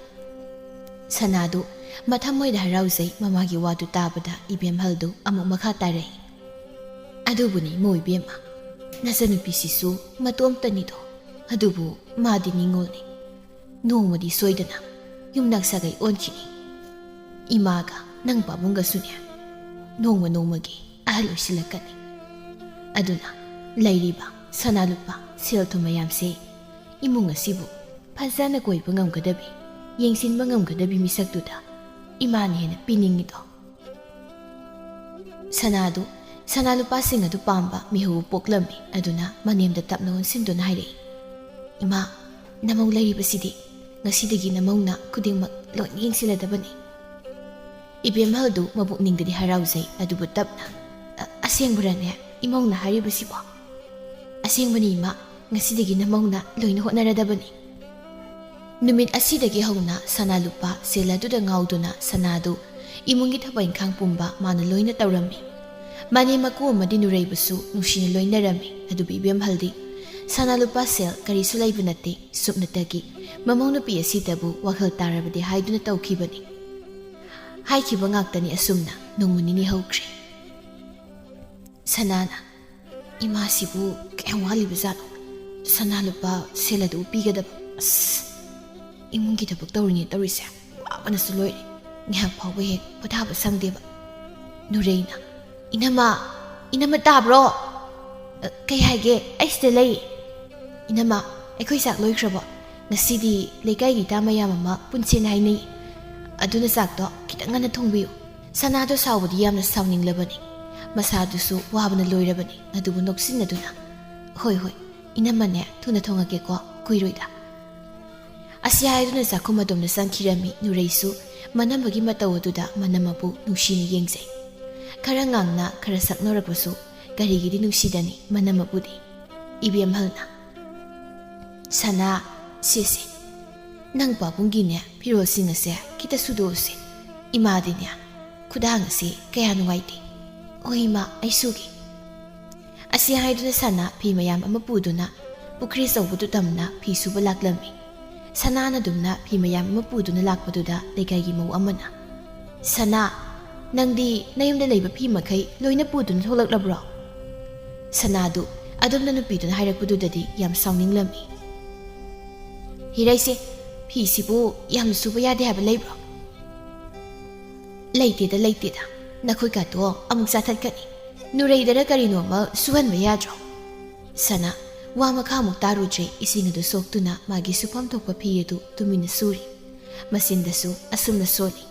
ꯁꯅꯥꯗꯨ ꯃꯊꯃꯣꯏꯗ ꯍꯔꯥꯎꯖꯩ꯫ ꯃꯃꯥꯒꯤ ꯋꯥꯗꯨ ꯇꯥꯕꯗ ꯏꯕꯦꯝꯍꯜꯗꯨ ꯑꯃꯨꯛ ꯃꯈꯥ ꯇꯥꯔꯛꯏ꯫ "ꯑꯗꯨꯕꯨꯅꯤ ꯏꯃꯧ ꯏꯕꯦꯝꯃ, ꯅꯆꯟꯅꯨꯄꯤꯁꯤꯁꯨ ꯃꯇꯣꯝꯇꯅꯤꯗꯣ, ꯑꯗꯨꯕꯨ ꯃꯥꯗꯤ ꯅꯤꯡꯉꯣꯜꯅꯤ꯫ ꯅꯣꯡꯃꯗꯤ ꯁꯣꯏꯗꯅ ꯌꯨꯝꯅꯥꯛ ꯁꯥꯒꯩ ꯑꯣꯟꯈꯤꯅꯤ꯫ ꯏꯃꯥꯒ ꯅꯪ ꯄꯥꯕꯨꯡꯒꯁꯨꯅꯦ ꯅꯣꯡꯃ ꯅꯣꯡꯃꯒꯤ ꯑꯍꯜ ꯑꯣꯏꯁꯤꯜꯂꯛꯀꯅꯤ꯫ ꯑꯗꯨꯅ ꯂꯩꯔꯤꯕ ꯁꯅꯥ ꯂꯨꯄꯥ, ꯁꯦꯜ ꯊꯨꯝ ꯃꯌꯥꯝꯁꯦ ꯏꯃꯨꯡ ꯑꯁꯤꯕꯨ ꯐꯖꯅ ꯀꯣꯏꯕ ꯉꯝꯒꯗꯕꯤ, ꯌꯦꯡꯁꯤꯟꯕ ꯉꯝꯒꯗꯕꯤ ꯃꯤꯁꯛꯇꯨꯗ ꯏꯃꯥꯅ ꯍꯦꯟꯅ ꯄꯤꯅꯤꯡꯉꯤꯗꯣ꯫" ꯁꯅꯥꯗꯨ, ꯁꯅꯥ ꯂꯨꯄꯥꯁꯤꯡ ꯑꯗꯨ ꯄꯥꯝꯕ ꯃꯤꯍꯧ ꯄꯣꯛꯂꯝꯃꯤ꯫ ꯑꯗꯨꯅ ꯃꯅꯦꯝꯗ ꯇꯞꯅ ꯑꯣꯟꯁꯤꯟꯗꯨꯅ ꯍꯥꯏꯔꯛꯏ, "ꯏꯃꯥ, ꯅꯃꯧ ꯂꯩꯔꯤꯕꯁꯤꯗꯤ ꯉꯁꯤꯗꯒꯤ ꯅꯃꯧꯅ ꯈꯨꯗꯤꯡꯃꯛ ꯂꯣꯏꯅ ꯌꯦꯡꯁꯤꯜꯂꯗꯕꯅꯤ꯫" ꯏꯕꯦꯝꯍꯜꯗꯨ ꯃꯕꯨꯛꯅꯤꯡꯗꯗꯤ ꯍꯔꯥꯎꯖꯩ, ꯑꯗꯨꯕꯨ ꯇꯞꯅ, "ꯑ-, ꯑꯁꯦꯡꯕꯔꯅꯦ ꯏꯃꯧꯅ ꯍꯥꯏꯔꯤꯕꯁꯤꯕꯣ?" ꯑꯁꯦꯡꯕꯅꯤ ꯏꯃꯥ, ꯉꯁꯤꯗꯒꯤ ꯅꯃꯧꯅ ꯂꯣꯏꯅ ꯍꯣꯠꯅꯔꯗꯕꯅꯤ꯫ ꯅꯨꯃꯤꯠ ꯑꯁꯤꯗꯒꯤ ꯍꯧꯅ ꯁꯅꯥ ꯂꯨꯄꯥ ꯁꯦꯜ ꯑꯗꯨꯗ ꯉꯥꯎꯗꯨꯅ ꯁꯅꯥꯗꯨ ꯏꯃꯨꯡꯒꯤ ꯊꯕꯛ ꯏꯪꯈꯥꯡ ꯄꯨꯝꯕ ꯃꯥꯅ ꯂꯣꯏꯅ ꯇꯧꯔꯝꯃꯤ꯫ ꯃꯅꯦꯝ ꯃꯀꯨ ꯑꯃꯗꯤ ꯅꯨꯔꯩꯕꯨꯁꯨ ꯅꯨꯡꯁꯤꯅ ꯂꯣꯏꯅꯔꯝꯃꯤ꯫ ꯑꯗꯨꯕꯨ ꯏꯕꯦꯝꯍꯜꯗꯤ ꯁꯅꯥ ꯂꯨꯄꯥ ꯁꯦꯜ ꯀꯔꯤꯁꯨ ꯂꯩꯕ ꯅꯠꯇꯦ, ꯁꯨꯞꯅꯇꯒꯤ ꯃꯃꯧ ꯅꯨꯄꯤ ꯑꯁꯤꯗꯕꯨ ꯋꯥꯈꯜ ꯇꯥꯔꯕꯗꯤ ꯍꯥꯏꯗꯨꯅ ꯇꯧꯈꯤꯕꯅꯤ꯫ ꯍꯥꯏꯈꯤꯕ ꯉꯥꯛꯇꯅꯤ꯫ ꯑꯁꯨꯝꯅ ꯅꯣꯡꯃ ꯅꯤꯅꯤ ꯍꯧꯈ꯭ꯔꯦ꯫ ꯁꯅꯥꯅ, "ꯏꯃꯥꯁꯤꯕꯨ ꯀꯌꯥꯝ ꯋꯥꯠꯂꯤꯕꯖꯥꯠꯅꯣ? ꯁꯅꯥ ꯂꯨꯄꯥ ꯁꯦꯜ ꯑꯗꯨ ꯄꯤꯒꯗꯕ꯫ ꯑꯁ, ꯏꯃꯨꯡꯒꯤ ꯊꯕꯛ ꯇꯧꯔꯤꯅꯦ ꯇꯧꯔꯤꯁꯦ, ꯋꯥꯕꯅꯁꯨ ꯂꯣꯏꯔꯦ꯫ ꯉꯥꯏꯍꯥꯛ ꯐꯥꯎꯕ ꯍꯦꯛ ꯄꯣꯊꯥꯕ ꯁꯪꯗꯦꯕ꯫" ꯅꯨꯔꯩꯅ, "ꯏꯅꯝꯃ, ꯏꯅꯝꯃ ꯇꯥꯕ꯭ꯔꯣ? ꯑ, ꯀꯩ ꯍꯥꯏꯒꯦ? ꯑꯩ ꯁꯤꯗ ꯂꯩ꯫ ꯏꯅꯝꯃ, ꯑꯩꯈꯣꯏ ꯆꯥꯛ ꯂꯣꯏꯈ꯭ꯔꯕꯣ? ꯉꯁꯤꯗꯤ ꯂꯩꯀꯥꯏꯒꯤ ꯏꯇꯥ ꯃꯌꯥꯝ ꯑꯃ ꯄꯨꯟꯁꯦꯅ ꯍꯥꯏꯅꯩ꯫ ꯑꯗꯨꯅ ꯆꯥꯛꯇꯣ ꯈꯤꯇꯪ ꯉꯟꯅ ꯊꯣꯡꯕꯤꯌꯨ꯫" ꯁꯅꯥꯗꯣ ꯁꯥꯎꯕꯗꯤ ꯌꯥꯝꯅ ꯁꯥꯎꯅꯤꯡꯂꯕꯅꯤ꯫ ꯃꯁꯥꯗꯨꯁꯨ ꯋꯥꯕꯅ ꯂꯣꯏꯔꯕꯅꯤ꯫ ꯑꯗꯨꯕꯨ ꯅꯣꯛꯁꯤꯟꯅꯗꯨꯅ, "ꯍꯣꯏ, ꯍꯣꯏ, ꯏꯅꯝꯃꯅꯦ, ꯊꯨꯅ ꯊꯣꯡꯉꯒꯦꯀꯣ, ꯀꯨꯏꯔꯣꯏꯗ꯫" ꯑꯁꯤ ꯍꯥꯏꯗꯨꯅ ꯆꯥꯛꯈꯨꯝ ꯑꯗꯣꯝꯗ ꯆꯪꯈꯤꯔꯝꯃꯤ꯫ ꯅꯨꯔꯩꯁꯨ ꯃꯅꯝꯕꯒꯤ ꯃꯇꯧ ꯑꯗꯨꯗ ꯃꯅꯝꯃꯕꯨ ꯅꯨꯡꯁꯤꯅ ꯌꯦꯡꯖꯩ꯫ ꯈꯔ ꯉꯥꯡꯅ, ꯈꯔ ꯁꯛꯅꯔꯛꯄꯁꯨ ꯀꯔꯤꯒꯤꯗꯤ ꯅꯨꯡꯁꯤꯗꯅꯤ ꯃꯅꯝꯃꯕꯨꯗꯤ꯫ ꯏꯕꯦꯝꯍꯜꯅ, "ꯁꯅꯥ, ꯁꯦꯁꯦ, ꯅꯪ ꯄꯥꯕꯨꯡꯒꯤꯅꯦ ꯐꯤꯔꯣꯜꯁꯤꯡ ꯑꯁꯦ ꯈꯤꯇ ꯁꯨꯗꯣꯛꯎꯁꯦ꯫ ꯏꯃꯥꯗꯤꯅꯦ ꯈꯨꯗꯥꯡ ꯑꯁꯤ ꯀꯌꯥ ꯅꯨꯡꯉꯥꯏꯇꯦ꯫" "ꯍꯣꯏ ꯏꯃꯥ, ꯑꯩ ꯁꯨꯒꯦ꯫" ꯑꯁꯤ ꯍꯥꯏꯗꯨꯅ ꯁꯅꯥ ꯐꯤ ꯃꯌꯥꯝ ꯑꯃ ꯄꯨꯗꯨꯅ ꯄꯨꯈ꯭ꯔꯤ ꯑꯆꯧꯕꯗꯨ ꯇꯝꯅ ꯐꯤ ꯁꯨꯕ ꯂꯥꯛꯂꯝꯃꯤ꯫ ꯁꯅꯥꯅ ꯑꯗꯨꯝꯅ ꯐꯤ ꯃꯌꯥꯝ ꯑꯃ ꯄꯨꯗꯨꯅ ꯂꯥꯛꯄꯗꯨꯗ ꯂꯩꯀꯥꯏꯒꯤ ꯃꯧ ꯑꯃꯅ, "ꯁꯅꯥ, ꯅꯪꯗꯤ ꯅꯌꯨꯝꯗ ꯂꯩꯕ ꯐꯤ ꯃꯈꯩ ꯂꯣꯏꯅ ꯄꯨꯗꯨꯅ ꯊꯣꯛꯂꯛꯂꯕ꯭ꯔꯣ?" ꯁꯅꯥꯗꯨ ꯑꯗꯨꯝꯅ ꯅꯨꯄꯤꯗꯨꯅ ꯍꯥꯏꯔꯛꯄꯗꯨꯗꯗꯤ ꯌꯥꯝ ꯁꯥꯎꯅꯤꯡꯂꯝꯃꯤ꯫ "ꯍꯤꯔꯩꯁꯦ, ꯐꯤꯁꯤꯕꯨ ꯌꯥꯝꯅ ꯁꯨꯕ ꯌꯥꯗꯦ ꯍꯥꯏꯕ ꯂꯩꯕ꯭ꯔꯣ?" "ꯂꯩꯇꯦꯗ, ꯂꯩꯇꯦꯗ꯫ ꯅꯈꯨꯠꯀꯥꯗꯣ ꯑꯃꯨꯛ ꯆꯥꯊꯠꯀꯅꯤ꯫ ꯅꯨꯔꯩꯗꯔ ꯀꯔꯤꯅꯣꯃ ꯁꯨꯍꯟꯕ ꯌꯥꯗ꯭ꯔꯣ?" ꯁꯅꯥ ꯋꯥ ꯃꯈꯥ ꯑꯃꯨꯛ ꯇꯥꯔꯨꯗ꯭ꯔꯦ꯫ ꯏꯁꯤꯡ ꯑꯗꯨ ꯁꯣꯛꯇꯨꯅ ꯃꯥꯒꯤ ꯁꯨꯐꯝ ꯊꯣꯛꯄ ꯐꯤ ꯑꯗꯨ ꯇꯨꯃꯤꯟꯅ ꯁꯨꯔꯤ꯫ ꯃꯆꯤꯟꯗꯁꯨ ꯑꯁꯨꯝꯅ ꯁꯣꯜꯂꯤ,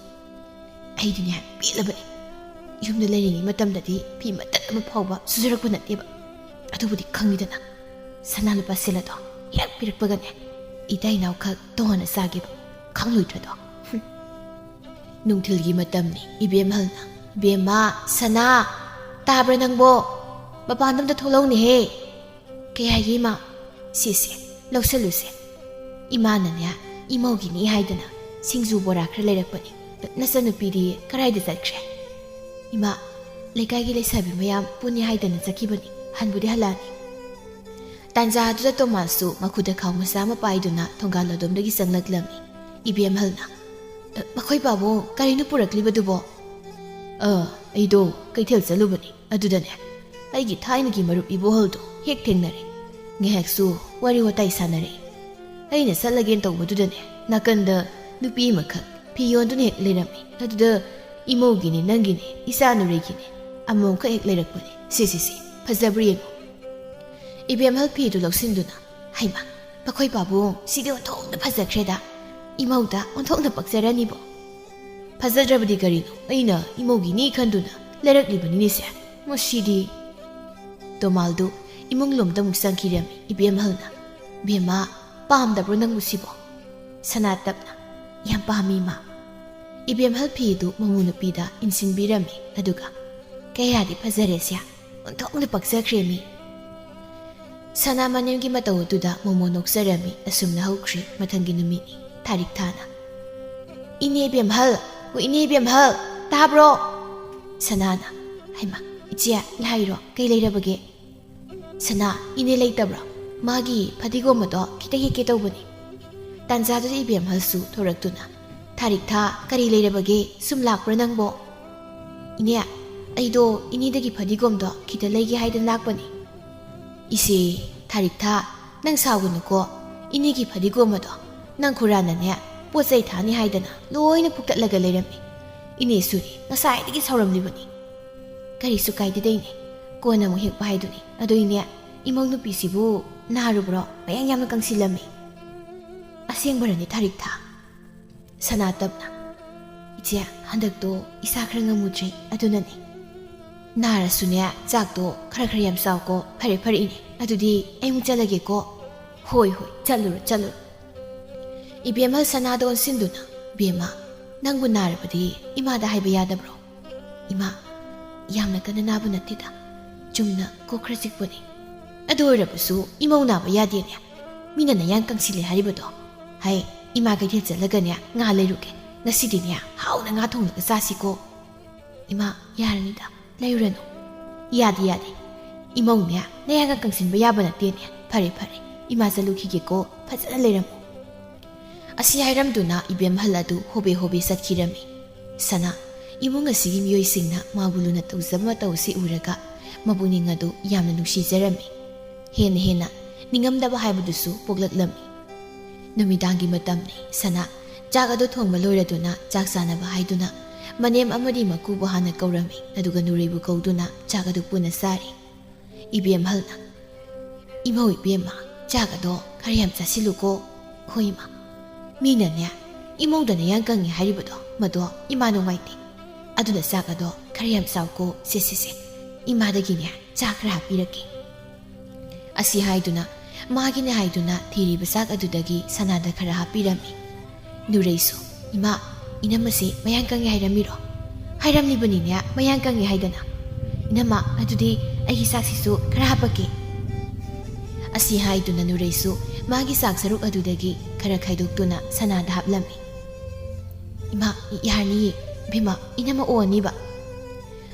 "ꯑꯩꯗꯤꯅꯦ ꯄꯦꯜꯂꯕꯅꯤ꯫ ꯌꯨꯝꯗ ꯂꯩꯔꯤꯉꯩ ꯃꯇꯝꯗꯗꯤ ꯐꯤ ꯃꯇꯠ ꯑꯃ ꯐꯥꯎꯕ ꯁꯨꯖꯔꯛꯄ ꯅꯠꯇꯦꯕ꯫ ꯑꯗꯨꯕꯨꯗꯤ ꯈꯪꯉꯤꯗꯅ, ꯁꯅꯥ ꯂꯨꯄꯥ ꯁꯦꯜ ꯑꯗꯣ ꯍꯦꯛ ꯄꯤꯔꯛꯄꯒꯅꯦ, ꯏꯇꯩ ꯏꯅꯥꯎꯈꯛ ꯇꯣꯉꯥꯟꯅ ꯆꯥꯒꯦꯕ꯫ ꯈꯪꯂꯣꯏꯗ꯭ꯔꯗꯣ?" ꯍꯨꯝ꯫ ꯅꯨꯡꯊꯤꯜꯒꯤ ꯃꯇꯝꯅꯤ꯫ ꯏꯕꯦꯝꯍꯜꯅ, "ꯕꯦꯝꯃ, ꯁꯅꯥ, ꯇꯥꯕ꯭ꯔꯥ ꯅꯪꯕꯣ? ꯃꯄꯥꯟꯗ ꯑꯝꯇ ꯊꯣꯛꯂꯛꯎꯅꯦꯍꯦ꯫" "ꯀꯩ ꯍꯥꯏꯒꯦ, ꯏꯃꯥ?" "ꯁꯤꯁꯦ, ꯂꯧꯁꯜꯂꯨꯁꯦ꯫ ꯏꯃꯥꯅꯅꯦ, ꯏꯃꯧꯒꯤꯅꯤ ꯍꯥꯏꯗꯅ ꯁꯤꯡꯖꯨ ꯕꯣꯔꯥ ꯈꯔ ꯂꯩꯔꯛꯄꯅꯤ꯫ ꯅꯆꯟꯅꯨꯄꯤꯗꯤ ꯀꯗꯥꯏꯗ ꯆꯠꯈ꯭ꯔꯦ?" "ꯏꯃꯥ, ꯂꯩꯀꯥꯏꯒꯤ ꯂꯩꯁꯥꯕꯤ ꯃꯌꯥꯝ ꯄꯨꯟꯅꯤ ꯍꯥꯏꯗꯅ ꯆꯠꯈꯤꯕꯅꯤ꯫ ꯍꯟꯕꯨꯗꯤ ꯍꯜꯂꯛꯑꯅꯤ꯫" ꯇꯥꯟꯖꯥꯗꯨꯗ ꯇꯣꯃꯥꯁꯁꯨ ꯃꯈꯨꯠꯇ ꯈꯥꯎ ꯃꯆꯥ ꯑꯃ ꯄꯥꯏꯗꯨꯅ ꯊꯣꯡꯒꯥꯜ ꯑꯗꯣꯝꯗꯒꯤ ꯆꯪꯂꯛꯂꯝꯃꯤ꯫ ꯏꯕꯦꯝꯍꯜꯅ, "ꯑ, ꯃꯈꯣꯏ ꯄꯥꯕꯨꯡ, ꯀꯔꯤꯅꯣ ꯄꯨꯔꯛꯂꯤꯕꯗꯨꯕꯣ?" "ꯑ, ꯑꯩꯗꯣ ꯀꯩꯊꯦꯜ ꯆꯠꯂꯨꯕꯅꯤ꯫ ꯑꯗꯨꯗꯅꯦ, ꯑꯩꯒꯤ ꯊꯥꯏꯅꯒꯤ ꯃꯔꯨꯞ ꯏꯕꯣꯍꯜꯗꯣ ꯍꯦꯛ ꯊꯦꯡꯅꯔꯦ꯫ ꯉꯥꯏꯍꯥꯛꯁꯨ ꯋꯥꯔꯤ ꯋꯥꯇꯥꯏ ꯁꯥꯟꯅꯔꯦ꯫ ꯑꯩꯅ ꯆꯠꯂꯒꯦꯅ ꯇꯧꯕꯗꯨꯗꯅꯦ, ꯅꯥꯀꯟꯗ ꯅꯨꯄꯤ ꯑꯃꯈꯛ ꯐꯤ ꯌꯣꯟꯗꯨꯅ ꯍꯦꯛ ꯂꯩꯔꯝꯃꯤ꯫ ꯑꯗꯨꯗ ꯏꯃꯧꯒꯤꯅꯤ, ꯅꯪꯒꯤꯅꯤ, ꯏꯆꯥ ꯅꯨꯔꯩꯒꯤꯅꯤ, ꯑꯃꯃꯝꯈꯛ ꯍꯦꯛ ꯂꯩꯔꯛꯄꯅꯤ꯫ ꯁꯤ, ꯁꯤ, ꯁꯤ, ꯐꯖꯕ꯭ꯔꯥ ꯌꯦꯡꯉꯨ꯫" ꯏꯕꯦꯝꯍꯜ ꯐꯤꯗꯨ ꯂꯧꯁꯤꯟꯗꯨꯅ, "ꯍꯩꯃꯥ, ꯃꯈꯣꯏ ꯄꯥꯕꯨꯡ, ꯁꯤꯗꯤ ꯑꯣꯟꯊꯣꯛꯅ ꯐꯖꯈ꯭ꯔꯦꯗ꯫ ꯏꯃꯧꯗ ꯑꯣꯟꯊꯣꯛꯅ ꯄꯛꯆꯔꯅꯤꯕꯣ꯫" "ꯐꯖꯗ꯭ꯔꯕꯗꯤ ꯀꯔꯤꯅꯣ? ꯑꯩꯅ ꯏꯃꯧꯒꯤꯅꯤ ꯈꯟꯗꯨꯅ ꯂꯩꯔꯛꯂꯤꯕꯅꯤꯅꯦꯁꯦ꯫ ꯃꯁꯤꯗꯤ꯫" ꯇꯣꯃꯥꯜꯗꯨ ꯏꯃꯨꯡ ꯂꯣꯝꯗ ꯑꯃꯨꯛ ꯆꯪꯈꯤꯔꯝꯃꯤ꯫ ꯏꯕꯦꯝꯍꯜꯅ, "ꯕꯦꯝꯃ, ꯄꯥꯝꯗꯕ꯭ꯔꯣ ꯅꯪꯕꯨ ꯁꯤꯕꯣ?" ꯁꯅꯥ ꯇꯞꯅ, "ꯌꯥꯝ ꯄꯥꯝꯃꯤ, ꯏꯃꯥ꯫" ꯏꯕꯦꯝꯍꯜ ꯐꯤꯗꯨ ꯃꯃꯧ ꯅꯨꯄꯤꯗ ꯏꯟꯁꯤꯟꯕꯤꯔꯝꯃꯤ꯫ ꯑꯗꯨꯒ, "ꯀꯌꯥꯗꯤ ꯐꯖꯔꯦꯁꯦ꯫ ꯑꯣꯟꯊꯣꯛꯅ ꯄꯛꯆꯈ꯭ꯔꯦ ꯃꯤ꯫" ꯁꯅꯥ ꯃꯅꯦꯝꯒꯤ ꯃꯇꯧ ꯑꯗꯨꯗ ꯃꯣꯃꯣ ꯅꯣꯛꯆꯔꯝꯃꯤ꯫ ꯑꯁꯨꯝꯅ ꯍꯧꯈ꯭ꯔꯦ ꯃꯊꯪꯒꯤ ꯅꯨꯃꯤꯠꯅꯤ꯫ ꯊꯥꯔꯤꯛ ꯊꯥꯅ, "ꯏꯅꯦ ꯕꯦꯝꯍꯜ! ꯑꯣ, ꯏꯅꯦ ꯕꯦꯝꯍꯜ! ꯇꯥꯕ꯭ꯔꯣ?" ꯁꯅꯥꯅ, "ꯍꯩꯃꯥ, ꯏꯆꯦ, ꯂꯥꯏꯔꯣ? ꯀꯩ ꯂꯩꯔꯕꯒꯦ?" ꯁꯅꯥ, "ꯏꯅꯦ ꯂꯩꯇꯕ꯭ꯔꯣ? ꯃꯥꯒꯤ ꯐꯗꯤꯒꯣꯝ ꯑꯗꯣ ꯈꯤꯇ ꯍꯦꯛꯀꯦ ꯇꯧꯕꯅꯤ꯫" ꯇꯥꯟꯖꯥꯗꯨꯗ ꯏꯕꯦꯝꯍꯜꯁꯨ ꯊꯣꯔꯛꯇꯨꯅ, "ꯊꯥꯔꯤꯛ ꯊꯥ, ꯀꯔꯤ ꯂꯩꯔꯕꯒꯦ? ꯁꯨꯝ ꯂꯥꯛꯄ꯭ꯔꯥ ꯅꯪꯕꯣ?" "ꯏꯅꯦ, ꯑꯩꯗꯣ ꯏꯅꯦꯗꯒꯤ ꯐꯗꯤꯒꯣꯝꯗꯣ ꯈꯤꯇ ꯂꯩꯒꯦ ꯍꯥꯏꯗꯅ ꯂꯥꯛꯄꯅꯤ꯫" "ꯏꯁꯦ, ꯊꯥꯔꯤꯛ ꯊꯥ, ꯅꯪ ꯁꯥꯎꯒꯅꯨꯀꯣ꯫ ꯏꯅꯦꯒꯤ ꯐꯗꯤꯒꯣꯝ ꯑꯗꯣ ꯅꯪ ꯈꯨꯔꯥꯅꯅꯦ, ꯄꯣꯠ ꯆꯩ ꯊꯥꯅꯤ ꯍꯥꯏꯗꯅ ꯂꯣꯏꯅ ꯐꯨꯛꯇꯠꯂꯒ ꯂꯩꯔꯝꯃꯤ꯫ ꯏꯅꯦꯁꯨꯅꯤ, ꯉꯁꯥꯏꯗꯒꯤ ꯁꯥꯎꯔꯝꯂꯤꯕꯅꯤ꯫" "ꯀꯔꯤꯁꯨ ꯀꯥꯏꯗꯦꯗ ꯏꯅꯦ, ꯀꯣꯟꯅ ꯑꯃꯨꯛ ꯍꯦꯛꯄ ꯍꯥꯏꯗꯨꯅꯤ꯫ ꯑꯗꯣ ꯏꯅꯦ, ꯏꯃꯧ ꯅꯨꯄꯤꯁꯤꯕꯨ ꯅꯥꯔꯨꯕ꯭ꯔꯣ? ꯃꯌꯥꯡ ꯌꯥꯝꯅ ꯀꯪꯁꯤꯜꯂꯝꯃꯤ꯫" "ꯑꯁꯦꯡꯕꯔꯅꯦ ꯊꯥꯔꯤꯛ ꯊꯥ?" ꯁꯅꯥ ꯇꯞꯅ, "ꯏꯆꯦ, ꯍꯟꯗꯛꯇꯣ ꯏꯁꯥ ꯈꯔ ꯉꯝꯃꯨꯗ꯭ꯔꯦ, ꯑꯗꯨꯅꯅꯦ꯫" "ꯅꯥꯔꯁꯨꯅꯦ, ꯆꯥꯛꯇꯣ ꯈꯔ ꯈꯔ ꯌꯥꯝ ꯆꯥꯎꯀꯣ꯫" "ꯐꯔꯦ, ꯐꯔꯦ ꯏꯅꯦ, ꯑꯗꯨꯗꯤ ꯑꯩ ꯑꯃꯨꯛ ꯆꯠꯂꯒꯦꯀꯣ꯫" "ꯍꯣꯏ, ꯍꯣꯏ, ꯆꯠꯂꯨꯔꯣ, ꯆꯠꯂꯨꯔꯣ꯫" ꯏꯕꯦꯝꯍꯜ ꯁꯅꯥꯗ ꯑꯣꯟꯁꯤꯟꯗꯨꯅ, "ꯕꯦꯝꯃ, ꯅꯪꯕꯨ ꯅꯥꯔꯕꯗꯤ ꯏꯃꯥꯗ ꯍꯥꯏꯕ ꯌꯥꯗꯕ꯭ꯔꯣ?" "ꯏꯃꯥ, ꯌꯥꯝꯅ ꯀꯟꯅ ꯅꯥꯕ ꯅꯠꯇꯦꯗ, ꯆꯨꯝꯅ ꯀꯣꯛ ꯈꯔ ꯆꯤꯛꯄꯅꯤ꯫ ꯑꯗꯨ ꯑꯣꯏꯔꯕꯁꯨ ꯏꯃꯧ ꯅꯥꯕ ꯌꯥꯗꯦꯅꯦ꯫ ꯃꯤꯅ ꯅꯌꯥꯡ ꯀꯪꯁꯤꯜꯂꯦ ꯍꯥꯏꯔꯤꯕꯗꯣ꯫ ꯍꯥꯏ, ꯏꯃꯥ ꯀꯩꯊꯦꯜ ꯆꯠꯂꯒꯅꯦ ꯉꯥ ꯂꯩꯔꯨꯒꯦ꯫ ꯉꯁꯤꯗꯤꯅꯦ ꯍꯥꯎꯅ ꯉꯥ ꯊꯣꯡꯂꯒ ꯆꯥꯁꯤꯀꯣ꯫ ꯏꯃꯥ, ꯌꯥꯔꯅꯤꯗ, ꯂꯩꯔꯨꯔꯅꯨ꯫ ꯌꯥꯗꯦ, ꯌꯥꯗꯦ꯫ ꯏꯃꯧꯅꯦ ꯅꯌꯥꯡꯒ ꯀꯪꯁꯤꯟꯕ ꯌꯥꯕ ꯅꯠꯇꯦꯅꯦ꯫ ꯐꯔꯦ, ꯐꯔꯦ꯫ ꯏꯃꯥ ꯆꯠꯂꯨꯈꯤꯒꯦꯀꯣ꯫ ꯐꯖꯅ ꯂꯩꯔꯝꯃꯨ꯫ ꯑꯁꯤ ꯍꯥꯏꯔꯝꯗꯨꯅ ꯏꯕꯦꯝꯍꯜ ꯑꯗꯨ ꯍꯣꯕꯦ ꯍꯣꯕꯦ ꯆꯠꯈꯤꯔꯝꯃꯤ꯫ ꯁꯅꯥ, ꯏꯃꯨꯡ ꯑꯁꯤꯒꯤ ꯃꯤꯑꯣꯏꯁꯤꯡꯅ ꯃꯥꯕꯨ ꯂꯨꯅ ꯇꯧꯖꯕ ꯃꯇꯧ ꯑꯁꯤ ꯎꯔꯒ ꯃꯄꯨꯛꯅꯤꯡ ꯑꯗꯨ ꯌꯥꯝꯅ ꯅꯨꯡꯁꯤꯖꯔꯝꯃꯤ꯫ ꯍꯦꯟꯅ ꯍꯦꯟꯅ ꯅꯤꯡꯉꯝꯗꯕ ꯍꯥꯏꯕꯗꯨꯁꯨ ꯄꯣꯛꯂꯛꯂꯝꯃꯤ꯫ ꯅꯨꯃꯤꯗꯥꯡꯒꯤ ꯃꯇꯝꯅꯤ꯫ ꯁꯅꯥ ꯆꯥꯛ ꯑꯗꯨ ꯊꯣꯡꯕ ꯂꯣꯏꯔꯗꯨꯅ ꯆꯥꯛ ꯆꯥꯅꯕ ꯍꯥꯏꯗꯨꯅ ꯃꯅꯦꯝ ꯑꯃꯗꯤ ꯃꯀꯨꯕꯨ ꯍꯥꯟꯅ ꯀꯧꯔꯝꯃꯤ, ꯑꯗꯨꯒ ꯅꯨꯔꯩꯕꯨ ꯀꯧꯗꯨꯅ ꯆꯥꯛ ꯑꯗꯨ ꯄꯨꯟꯅ ꯆꯥꯔꯤ꯫ ꯏꯕꯦꯝꯍꯜꯅ, "ꯏꯃꯧ ꯏꯕꯦꯝꯃ, ꯆꯥꯛ ꯑꯗꯣ ꯈꯔ ꯌꯥꯝ ꯆꯥꯁꯤꯜꯂꯨꯀꯣ꯫ ꯍꯣꯏ ꯏꯃꯥ, ꯃꯤꯅꯅꯦ ꯏꯃꯧꯗ ꯅꯌꯥꯡ ꯀꯪꯉꯤ ꯍꯥꯏꯔꯤꯕꯗꯣ, ꯃꯗꯣ ꯏꯃꯥ ꯅꯨꯡꯉꯥꯏꯇꯦ꯫ ꯑꯗꯨꯅ ꯆꯥꯛ ꯑꯗꯣ ꯈꯔ ꯌꯥꯝ ꯆꯥꯎꯀꯣ꯫ ꯁꯦ, ꯁꯦ, ꯁꯦ, ꯏꯃꯥꯗꯒꯤꯅꯦ ꯆꯥꯛ ꯈꯔ ꯍꯥꯞꯄꯤꯔꯛꯀꯦ"꯫ ꯑꯁꯤ ꯍꯥꯏꯗꯨꯅ ꯃꯥꯒꯤꯅꯦ ꯍꯥꯏꯗꯨꯅ ꯊꯤꯔꯤꯕ ꯆꯥꯛ ꯑꯗꯨꯗꯒꯤ ꯁꯅꯥꯗ ꯈꯔ ꯍꯥꯞꯄꯤꯔꯝꯃꯤ꯫ ꯅꯨꯔꯩꯁꯨ, "ꯏꯃꯥ, ꯏꯅꯝꯃꯁꯤ ꯃꯌꯥꯡ ꯀꯪꯉꯦ ꯍꯥꯏꯔꯝꯃꯤꯔꯣ?" "ꯍꯥꯏꯔꯝꯂꯤꯕꯅꯤꯅꯦ, ꯃꯌꯥꯡ ꯀꯪꯉꯦ ꯍꯥꯏꯗꯅ꯫ ꯏꯅꯝꯃ, ꯑꯗꯨꯗꯤ ꯑꯩꯒꯤ ꯆꯥꯛꯁꯤꯁꯨ ꯈꯔ ꯍꯥꯞꯄꯛꯀꯦ"꯫ ꯑꯁꯤ ꯍꯥꯏꯗꯨꯅ ꯅꯨꯔꯩꯁꯨ ꯃꯥꯒꯤ ꯆꯥꯛ ꯁꯔꯨꯛ ꯑꯗꯨꯗꯒꯤ ꯈꯔ ꯈꯥꯏꯗꯣꯛꯇꯨꯅ ꯁꯅꯥꯗ ꯍꯥꯞꯂꯝꯃꯤ꯫ "ꯏꯃꯥ, ꯌꯥꯔꯅꯤꯌꯦ꯫ ꯏꯕꯦꯝꯃ, ꯏꯅꯝꯃ ꯑꯣꯛꯑꯅꯤꯕ"꯫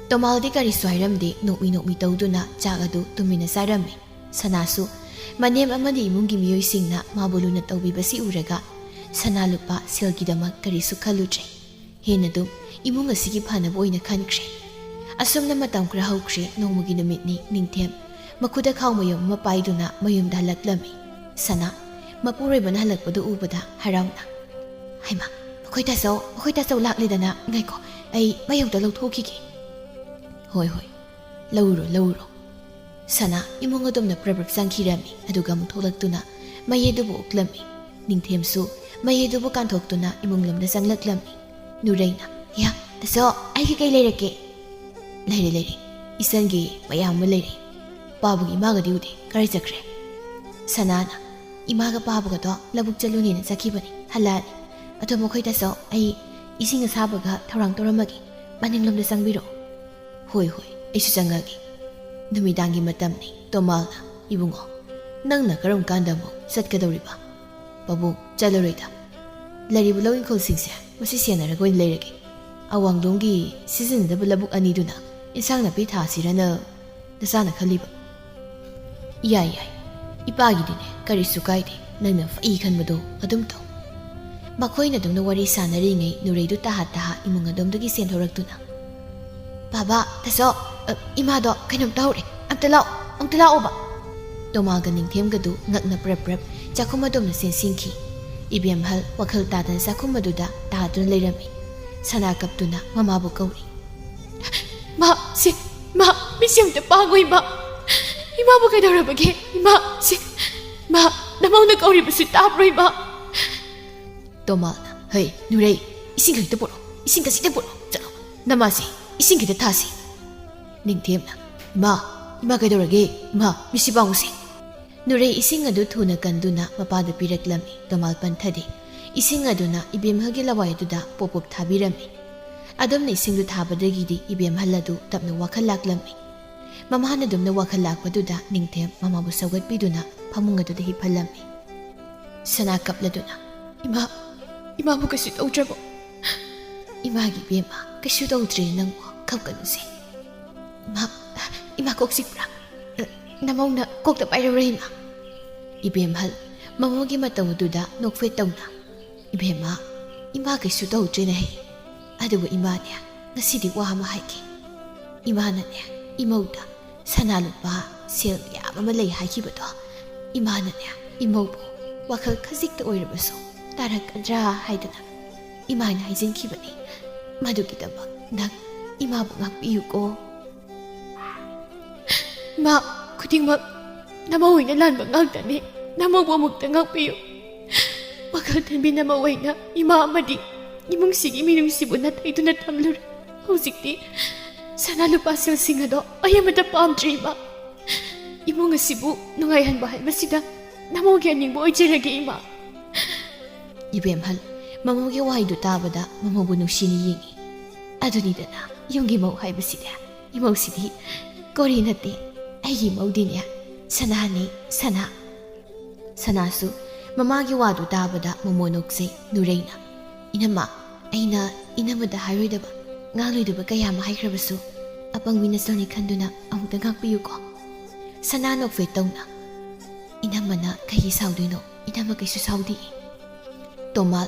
ꯇꯣꯃꯥꯜꯗꯤ ꯀꯔꯤꯁꯨ ꯍꯥꯏꯔꯝꯗꯦ, ꯅꯣꯛꯃꯤ ꯅꯣꯛꯃꯤ ꯇꯧꯗꯨꯅ ꯆꯥꯛ ꯑꯗꯨ ꯇꯨꯃꯤꯟꯅ ꯆꯥꯔꯝꯃꯤ꯫ ꯁꯅꯥꯁꯨ ꯃꯅꯦꯝ ꯑꯃꯗꯤ ꯏꯃꯨꯡꯒꯤ ꯃꯤꯑꯣꯏꯁꯤꯡꯅ ꯃꯥꯕꯨ ꯂꯨꯅ ꯇꯧꯕꯤꯕꯁꯤ ꯎꯔꯒ ꯁꯅꯥ ꯂꯨꯄꯥ ꯁꯦꯜꯒꯤꯗꯃꯛ ꯀꯔꯤꯁꯨ ꯈꯜꯂꯨꯗ꯭ꯔꯦ꯫ ꯍꯦꯟꯅ ꯑꯗꯨꯝ ꯏꯃꯨꯡ ꯑꯁꯤꯒꯤ ꯐꯅꯕ ꯑꯣꯏꯅ ꯈꯟꯈ꯭ꯔꯦ꯫ ꯑꯁꯨꯝꯅ ꯃꯇꯝ ꯈꯔ ꯍꯧꯈ꯭ꯔꯦ꯫ ꯅꯣꯡꯃꯒꯤ ꯅꯨꯃꯤꯠꯅꯤ꯫ ꯅꯤꯡꯊꯦꯝ ꯃꯈꯨꯗ ꯈꯥꯎ ꯃꯌꯨꯝ ꯑꯃ ꯄꯥꯏꯗꯨꯅ ꯃꯌꯨꯝꯗ ꯍꯜꯂꯛꯂꯝꯃꯤ꯫ ꯁꯅꯥ ꯃꯄꯨꯔꯣꯏꯕꯅ ꯍꯜꯂꯛꯄꯗꯨ ꯎꯕꯗ ꯍꯔꯥꯎꯅ, "ꯍꯩꯃꯥ, ꯃꯈꯣꯏ ꯇꯥꯆꯧ, ꯃꯈꯣꯏ ꯇꯥꯆꯧ ꯂꯥꯛꯂꯦꯗꯅ꯫ ꯉꯥꯏꯈꯣ, ꯑꯩ ꯃꯌꯨꯝꯗ ꯂꯧꯊꯣꯛꯈꯤꯒꯦ"꯫ "ꯍꯣꯏ, ꯍꯣꯏ, ꯂꯧꯔꯨꯔꯣ, ꯂꯧꯔꯨꯔꯣ"꯫ ꯁꯅꯥ ꯏꯃꯨꯡ ꯑꯗꯣꯝꯗ ꯄ꯭ꯔꯞ ꯄ꯭ꯔꯞ ꯆꯪꯈꯤꯔꯝꯃꯤ, ꯑꯗꯨꯒ ꯑꯃꯨꯛ ꯊꯣꯛꯂꯛꯇꯨꯅ ꯃꯩ ꯑꯗꯨꯕꯨ ꯎꯛꯂꯝꯃꯤ꯫ ꯅꯤꯡꯊꯦꯝꯁꯨ ꯃꯩ ꯑꯗꯨꯕꯨ ꯀꯥꯟꯊꯣꯛꯇꯨꯅ ꯏꯃꯨꯡ ꯂꯣꯝꯗ ꯆꯪꯂꯛꯂꯝꯃꯤ꯫ ꯅꯨꯔꯩꯅ, "ꯌꯥ, ꯇꯥꯆꯧ, ꯑꯩꯒꯤ ꯀꯩ ꯂꯩꯔꯛꯀꯦ?" "ꯂꯩꯔꯦ, ꯂꯩꯔꯦ, ꯏꯆꯟꯒꯤ ꯃꯌꯥꯝ ꯑꯃ ꯂꯩꯔꯦ꯫ ꯄꯥꯕꯨꯒꯤ ꯏꯃꯥꯒꯗꯤ ꯎꯗꯦ, ꯀꯔꯥꯏ ꯆꯠꯈ꯭ꯔꯦ?" ꯁꯅꯥꯅ, "ꯏꯃꯥꯒ ꯄꯥꯕꯒꯗꯣ ꯂꯧꯕꯨꯛ ꯆꯠꯂꯨꯅꯦꯅ ꯆꯠꯈꯤꯕꯅꯤ, ꯍꯜꯂꯛꯑꯅꯤ꯫ ꯑꯗꯣ ꯃꯈꯣꯏ ꯇꯥꯆꯧ, ꯑꯩ ꯏꯁꯤꯡ ꯑꯁꯥꯕꯒ ꯊꯧꯔꯥꯡ ꯇꯧꯔꯝꯃꯒꯦ, ꯃꯅꯤꯡꯂꯣꯝꯗ ꯆꯪꯕꯤꯔꯛꯑꯣ"꯫ "ꯍꯣꯏ, ꯍꯣꯏ, ꯑꯩꯁꯨ ꯆꯪꯉꯒꯦ"꯫ ꯅꯨꯃꯤꯗꯥꯡꯒꯤ ꯃꯇꯝꯅꯤ꯫ ꯇꯣꯃꯥꯜꯅ, "ꯏꯕꯨꯡꯉꯣ, ꯅꯪꯅ ꯀꯔꯝ ꯀꯥꯟꯗ ꯑꯃꯨꯛ ꯆꯠꯀꯗꯧꯔꯤꯕ?" "ꯄꯥꯕꯨꯡ, ꯆꯠꯂꯔꯣꯏꯗ꯫ ꯂꯩꯔꯤꯕ ꯂꯧ ꯏꯪꯈꯣꯜꯁꯤꯡꯁꯦ ꯃꯁꯤ ꯁꯦꯟꯅꯔꯒ ꯑꯣꯏꯅ ꯂꯩꯔꯒꯦ꯫ ꯑꯋꯥꯡꯂꯣꯝꯒꯤ ꯁꯤꯖꯤꯟꯅꯗꯕ ꯂꯧꯕꯨꯛ ꯑꯅꯤꯗꯨꯅ ꯏꯟꯁꯥꯡ ꯅꯥꯄꯤ ꯊꯥꯁꯤꯔꯅ ꯅꯆꯥꯅ ꯈꯜꯂꯤꯕ?" "ꯌꯥꯏ, ꯌꯥꯏ꯫ ꯏꯄꯥꯒꯤꯗꯤꯅꯦ ꯀꯔꯤꯁꯨ ꯀꯥꯏꯗꯦ꯫ ꯅꯪꯅ ꯐꯩ ꯈꯟꯕꯗꯣ ꯑꯗꯨꯝ ꯇꯧ꯫" ꯃꯈꯣꯏꯅ ꯑꯗꯨꯝꯅ ꯋꯥꯔꯤ ꯁꯥꯟꯅꯔꯤꯉꯩ ꯅꯨꯔꯩꯗꯨ ꯇꯍꯥ ꯇꯍꯥ ꯏꯃꯨꯡ ꯑꯗꯣꯝꯗꯒꯤ ꯆꯦꯟꯊꯣꯔꯛꯇꯨꯅ, "ꯕꯥꯕꯥ, ꯇꯥꯆꯧ, ꯑ, ꯏꯃꯥꯗꯣ ꯀꯩꯅꯣꯝ ꯇꯧꯔꯦ꯫ ꯑꯝꯇ ꯂꯥꯛꯑꯣ, ꯑꯝꯇ ꯂꯥꯛꯑꯣꯕ꯫" ꯇꯣꯃꯥꯒ ꯅꯤꯡꯊꯦꯝꯒꯗꯨ ꯉꯛꯅ ꯄ꯭ꯔꯞ ꯄ꯭ꯔꯞ ꯆꯥꯛꯈꯨꯝ ꯑꯗꯣꯝꯗ ꯆꯦꯟꯁꯤꯟꯈꯤ꯫ ꯏꯕꯦꯝꯍꯜ ꯋꯥꯈꯜ ꯇꯥꯗꯅ ꯆꯥꯛꯈꯨꯝ ꯑꯗꯨꯗ ꯇꯥꯗꯨꯅ ꯂꯩꯔꯝꯃꯤ꯫ ꯁꯅꯥ ꯀꯞꯇꯨꯅ ꯃꯃꯥꯕꯨ ꯀꯧꯔꯤ꯫ "ꯃꯥ, ꯁꯤ, ꯃꯥ, ꯃꯤꯠꯁꯦ ꯑꯝꯇ ꯄꯥꯡꯉꯣ, ꯏꯃꯥ꯫ ꯏꯃꯥꯕꯨ ꯀꯩꯗꯧꯔꯕꯒꯦ? ꯏꯃꯥ, ꯁꯤ, ꯃꯥ, ꯅꯃꯧꯅ ꯀꯧꯔꯤꯕꯁꯤ ꯇꯥꯕ꯭ꯔꯣ, ꯏꯃꯥ?" ꯇꯣꯃꯥꯅ, "ꯍꯩ, ꯅꯨꯔꯩ, ꯏꯁꯤꯡ ꯈꯖꯤꯛꯇ ꯄꯨꯔꯛꯑꯣ, ꯏꯁꯤꯡ ꯈꯖꯤꯛꯇ ꯄꯨꯔꯛꯑꯣ, ꯆꯠꯂꯣ, ꯅꯃꯥꯁꯦ ꯏꯁꯤꯡ ꯈꯤꯇ ꯊꯥꯁꯤ꯫" ꯅꯤꯡꯊꯦꯝꯅ, "ꯏꯃꯥ, ꯏꯃꯥ ꯀꯩꯗꯧꯔꯒꯦ? ꯏꯃꯥ, ꯃꯤꯠꯁꯤ ꯄꯥꯡꯉꯨꯁꯦ꯫" ꯅꯨꯔꯩ ꯏꯁꯤꯡ ꯑꯗꯨ ꯊꯨꯅ ꯀꯟꯗꯨꯅ ꯃꯄꯥꯗ ꯄꯤꯔꯛꯂꯝꯃꯤ꯫ ꯇꯣꯃꯥꯜ ꯄꯟꯊꯗꯦ꯫ ꯏꯁꯤꯡ ꯑꯗꯨꯅ ꯏꯕꯦꯝꯍꯜꯒꯤ ꯂꯋꯥꯏ ꯑꯗꯨꯗ ꯄꯣꯞ ꯄꯣꯞ ꯊꯥꯕꯤꯔꯝꯃꯤ꯫ ꯑꯗꯨꯝꯅ ꯏꯁꯤꯡꯗꯨ ꯊꯥꯕꯗꯒꯤꯗꯤ ꯏꯕꯦꯝꯍꯜ ꯑꯗꯨ ꯇꯞꯅ ꯋꯥꯈꯜ ꯂꯥꯛꯂꯝꯃꯤ꯫ ꯃꯃꯥꯅ ꯑꯗꯨꯝꯅ ꯋꯥꯈꯜ ꯂꯥꯛꯄꯗꯨꯗ ꯅꯤꯡꯊꯦꯝ ꯃꯃꯥꯕꯨ ꯁꯧꯒꯠꯄꯤꯗꯨꯅ ꯐꯃꯨꯡ ꯑꯗꯨꯗ ꯍꯤꯞꯍꯜꯂꯝꯃꯤ꯫ ꯁꯅꯥ ꯀꯞꯂꯗꯨꯅ, "ꯏꯃꯥ, ꯏꯃꯥꯕꯨ ꯀꯩꯁꯨ ꯇꯧꯗ꯭ꯔꯕꯣ?" "ꯏꯃꯥꯒꯤ ꯏꯕꯦꯝꯃ, ꯀꯩꯁꯨ ꯇꯧꯗ꯭ꯔꯦ ꯅꯪꯕꯨ, ꯀꯞꯀꯅꯨꯁꯦ꯫" "ꯏꯃꯥ, ꯏꯃꯥ ꯀꯣꯛ ꯆꯤꯛꯄ꯭ꯔꯥ? ꯅꯃꯧꯅ ꯀꯣꯛꯇ ꯄꯥꯏꯔꯧꯔꯦ, ꯏꯃꯥ꯫" ꯏꯕꯦꯝꯍꯜ ꯃꯃꯧꯒꯤ ꯃꯇꯧ ꯑꯗꯨꯗ ꯅꯣꯛꯐꯦꯠ ꯇꯧꯅ, "ꯏꯕꯦꯝꯃ, ꯏꯃꯥ ꯀꯩꯁꯨ ꯇꯧꯗ꯭ꯔꯦꯅꯦ ꯍꯦ꯫ ꯑꯗꯨꯕꯨ ꯏꯃꯥꯅꯦ, ꯉꯁꯤꯗꯤ ꯋꯥ ꯑꯃ ꯍꯥꯏꯒꯦ꯫ ꯏꯃꯥꯅꯅꯦ, ꯏꯃꯧꯗ ꯁꯅꯥ ꯂꯨꯄꯥ ꯁꯦꯜ ꯃꯌꯥꯝ ꯑꯃ ꯂꯩ ꯍꯥꯏꯈꯤꯕꯗꯣ, ꯏꯃꯥꯅꯅꯦ, ꯏꯃꯧꯕꯨ ꯋꯥꯈꯜ ꯈꯖꯤꯛꯇ ꯑꯣꯏꯔꯕꯁꯨ ꯇꯥꯔꯛꯀꯗ꯭ꯔꯥ ꯍꯥꯏꯗꯅ ꯏꯃꯥꯅ ꯍꯥꯏꯖꯤꯟꯈꯤꯕꯅꯤ꯫ ꯃꯗꯨꯒꯤꯗꯃꯛ ꯅꯪ ꯏꯃꯥꯕꯨ ꯉꯥꯛꯄꯤꯌꯨꯀꯣ꯫" "ꯃꯥ, ꯈꯨꯗꯤꯡꯃꯛ ꯅꯃꯧ ꯑꯣꯏꯅ ꯂꯥꯟꯕ ꯉꯥꯛꯇꯅꯤ꯫ ꯅꯃꯧꯕꯨ ꯑꯃꯨꯛꯇ ꯉꯥꯛꯄꯤꯌꯨ꯫ ꯋꯥꯈꯜ ꯊꯤꯟꯕꯤ ꯅꯃꯧ ꯑꯣꯏꯅ ꯏꯃꯥ ꯑꯃꯗꯤ ꯏꯃꯨꯡꯁꯤꯒꯤ ꯃꯤꯅꯨꯡꯁꯤꯕꯨ ꯅꯥꯊꯩꯗꯨꯅ ꯊꯝꯂꯨꯔꯦ꯫ ꯍꯧꯖꯤꯛꯇꯤ ꯁꯅꯥ ꯂꯨꯄꯥ ꯁꯦꯜꯁꯤꯡ ꯑꯗꯣ ꯑꯩ ꯑꯃꯠꯇ ꯄꯥꯝꯗ꯭ꯔꯦ, ꯏꯃꯥ꯫ ꯏꯃꯨꯡ ꯑꯁꯤꯕꯨ ꯅꯨꯡꯉꯥꯏꯍꯟꯕ ꯍꯥꯏꯕꯁꯤꯗ ꯅꯃꯧꯒꯤ ꯑꯅꯤꯡꯕ ꯑꯣꯏꯖꯔꯒꯦ, ꯏꯃꯥ꯫" ꯏꯕꯦꯝꯍꯜ ꯃꯃꯧꯒꯤ ꯋꯥꯍꯩꯗꯨ ꯇꯥꯕꯗ ꯃꯃꯧꯕꯨ ꯅꯨꯡꯁꯤꯅ ꯌꯦꯡꯉꯤ꯫ ꯑꯗꯨꯅꯤꯗꯅ ꯌꯨꯝꯒꯤ ꯃꯧ ꯍꯥꯏꯕꯁꯤꯗꯤ꯫ ꯏꯃꯧꯁꯤꯗꯤ ꯀꯣꯔꯤ ꯅꯠꯇꯦ, ꯑꯩꯒꯤ ꯏꯃꯧꯗꯤꯅꯦ꯫ ꯁꯅꯥꯅꯤ, ꯁꯅꯥ꯫ ꯁꯅꯥꯁꯨ ꯃꯃꯥꯒꯤ ꯋꯥꯗꯨ ꯇꯥꯕꯗ ꯃꯃꯣꯟ ꯅꯣꯛꯆꯩ ꯅꯨꯔꯩꯅ꯫ "ꯏꯅꯝꯃ, ꯑꯩꯅ ꯏꯅꯝꯃꯗ ꯍꯥꯏꯔꯣꯏꯗꯕ, ꯉꯥꯡꯂꯣꯏꯗꯕ ꯀꯌꯥ ꯑꯃ ꯍꯥꯏꯈ꯭ꯔꯕꯁꯨ, ꯑꯄꯪꯕꯤ ꯅꯆꯜꯅꯤ ꯈꯟꯗꯨꯅ ꯑꯃꯨꯛꯇ ꯉꯥꯛꯄꯤꯌꯨꯀꯣ꯫" ꯁꯅꯥ ꯅꯣꯛꯐꯦꯠ ꯇꯧꯅ, "ꯏꯅꯝꯃꯅ ꯀꯩꯒꯤ ꯁꯥꯎꯗꯣꯏꯅꯣ? ꯏꯅꯝꯃ ꯀꯩꯁꯨ ꯁꯥꯎꯗꯤꯌꯦ꯫" ꯇꯣꯃꯥꯜ,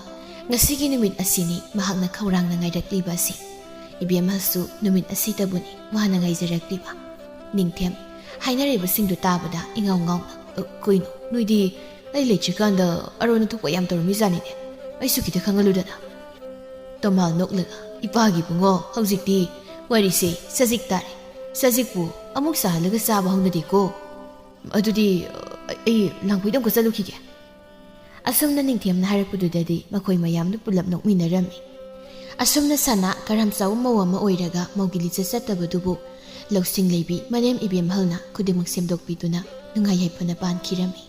ꯉꯁꯤꯒꯤ ꯅꯨꯃꯤꯠ ꯑꯁꯤꯅꯤ ꯃꯍꯥꯛꯅ ꯈꯧꯔꯥꯡꯅ ꯉꯥꯏꯔꯛꯂꯤꯕ ꯑꯁꯤ꯫ ꯏꯕꯦꯝꯃꯁꯨ ꯅꯨꯃꯤꯠ ꯑꯁꯤꯗꯕꯨꯅꯤ ꯋꯥꯅ ꯉꯥꯏꯖꯔꯛꯂꯤꯕ꯫ ꯅꯤꯡꯊꯦꯝ, ꯍꯥꯏꯅꯔꯤꯕꯁꯤꯡꯗꯨ ꯇꯥꯕꯗ ꯏꯉꯥꯎ ꯉꯥꯎꯅ, "ꯑ, ꯀꯩꯅꯣ, ꯅꯣꯏꯗꯤ ꯑꯩ ꯂꯩꯇ꯭ꯔꯤꯀꯥꯟꯗ ꯑꯔꯣꯟ ꯑꯊꯨꯞꯄ ꯌꯥꯝ ꯇꯧꯔꯝꯃꯤꯖꯥꯠꯅꯤꯅꯦ꯫ ꯑꯩꯁꯨ ꯈꯤꯇ ꯈꯪꯍꯜꯂꯨꯗꯅ꯫" ꯇꯣꯃꯥꯜ ꯅꯣꯛꯂꯒ, "ꯏꯄꯥꯒꯤ ꯏꯕꯨꯡꯉꯣ, ꯍꯧꯖꯤꯛꯇꯤ ꯋꯥꯔꯤꯁꯦ ꯁꯖꯤꯛ ꯇꯥꯔꯦ꯫ ꯁꯖꯤꯛꯄꯨ ꯑꯃꯨꯛ ꯁꯥꯍꯜꯂꯒ ꯆꯥꯕ ꯍꯧꯅꯗꯦꯀꯣ꯫ ꯑꯗꯨꯗꯤ, ꯑ, ꯑꯩ ꯂꯥꯡꯐꯩꯗ ꯑꯃꯨꯛꯀ ꯆꯠꯂꯨꯈꯤꯒꯦ꯫" ꯑꯁꯨꯝꯅ ꯅꯤꯡꯊꯦꯝꯅ ꯍꯥꯏꯔꯛꯄꯗꯨꯗꯗꯤ ꯃꯈꯣꯏ ꯃꯌꯥꯝꯗꯨ ꯄꯨꯂꯞ ꯅꯣꯛꯃꯤꯟꯅꯔꯝꯃꯤ꯫ ꯑꯁꯨꯝꯅ ꯁꯅꯥ ꯀꯔꯥꯝ ꯆꯥꯎꯕ ꯃꯧ ꯑꯃ ꯑꯣꯏꯔꯒ ꯃꯧꯒꯤ ꯂꯤꯆꯠ ꯆꯠꯇꯕꯗꯨꯕꯨ ꯂꯧꯁꯤꯡ ꯂꯩꯕꯤ ꯃꯅꯦꯝ ꯏꯕꯦꯝꯍꯜꯅ ꯈꯨꯗꯤꯡꯃꯛ ꯁꯦꯝꯗꯣꯛꯄꯤꯗꯨꯅ ꯅꯨꯡꯉꯥꯏ ꯌꯥꯏꯐꯅ ꯄꯥꯟꯈꯤꯔꯝꯃꯤ꯫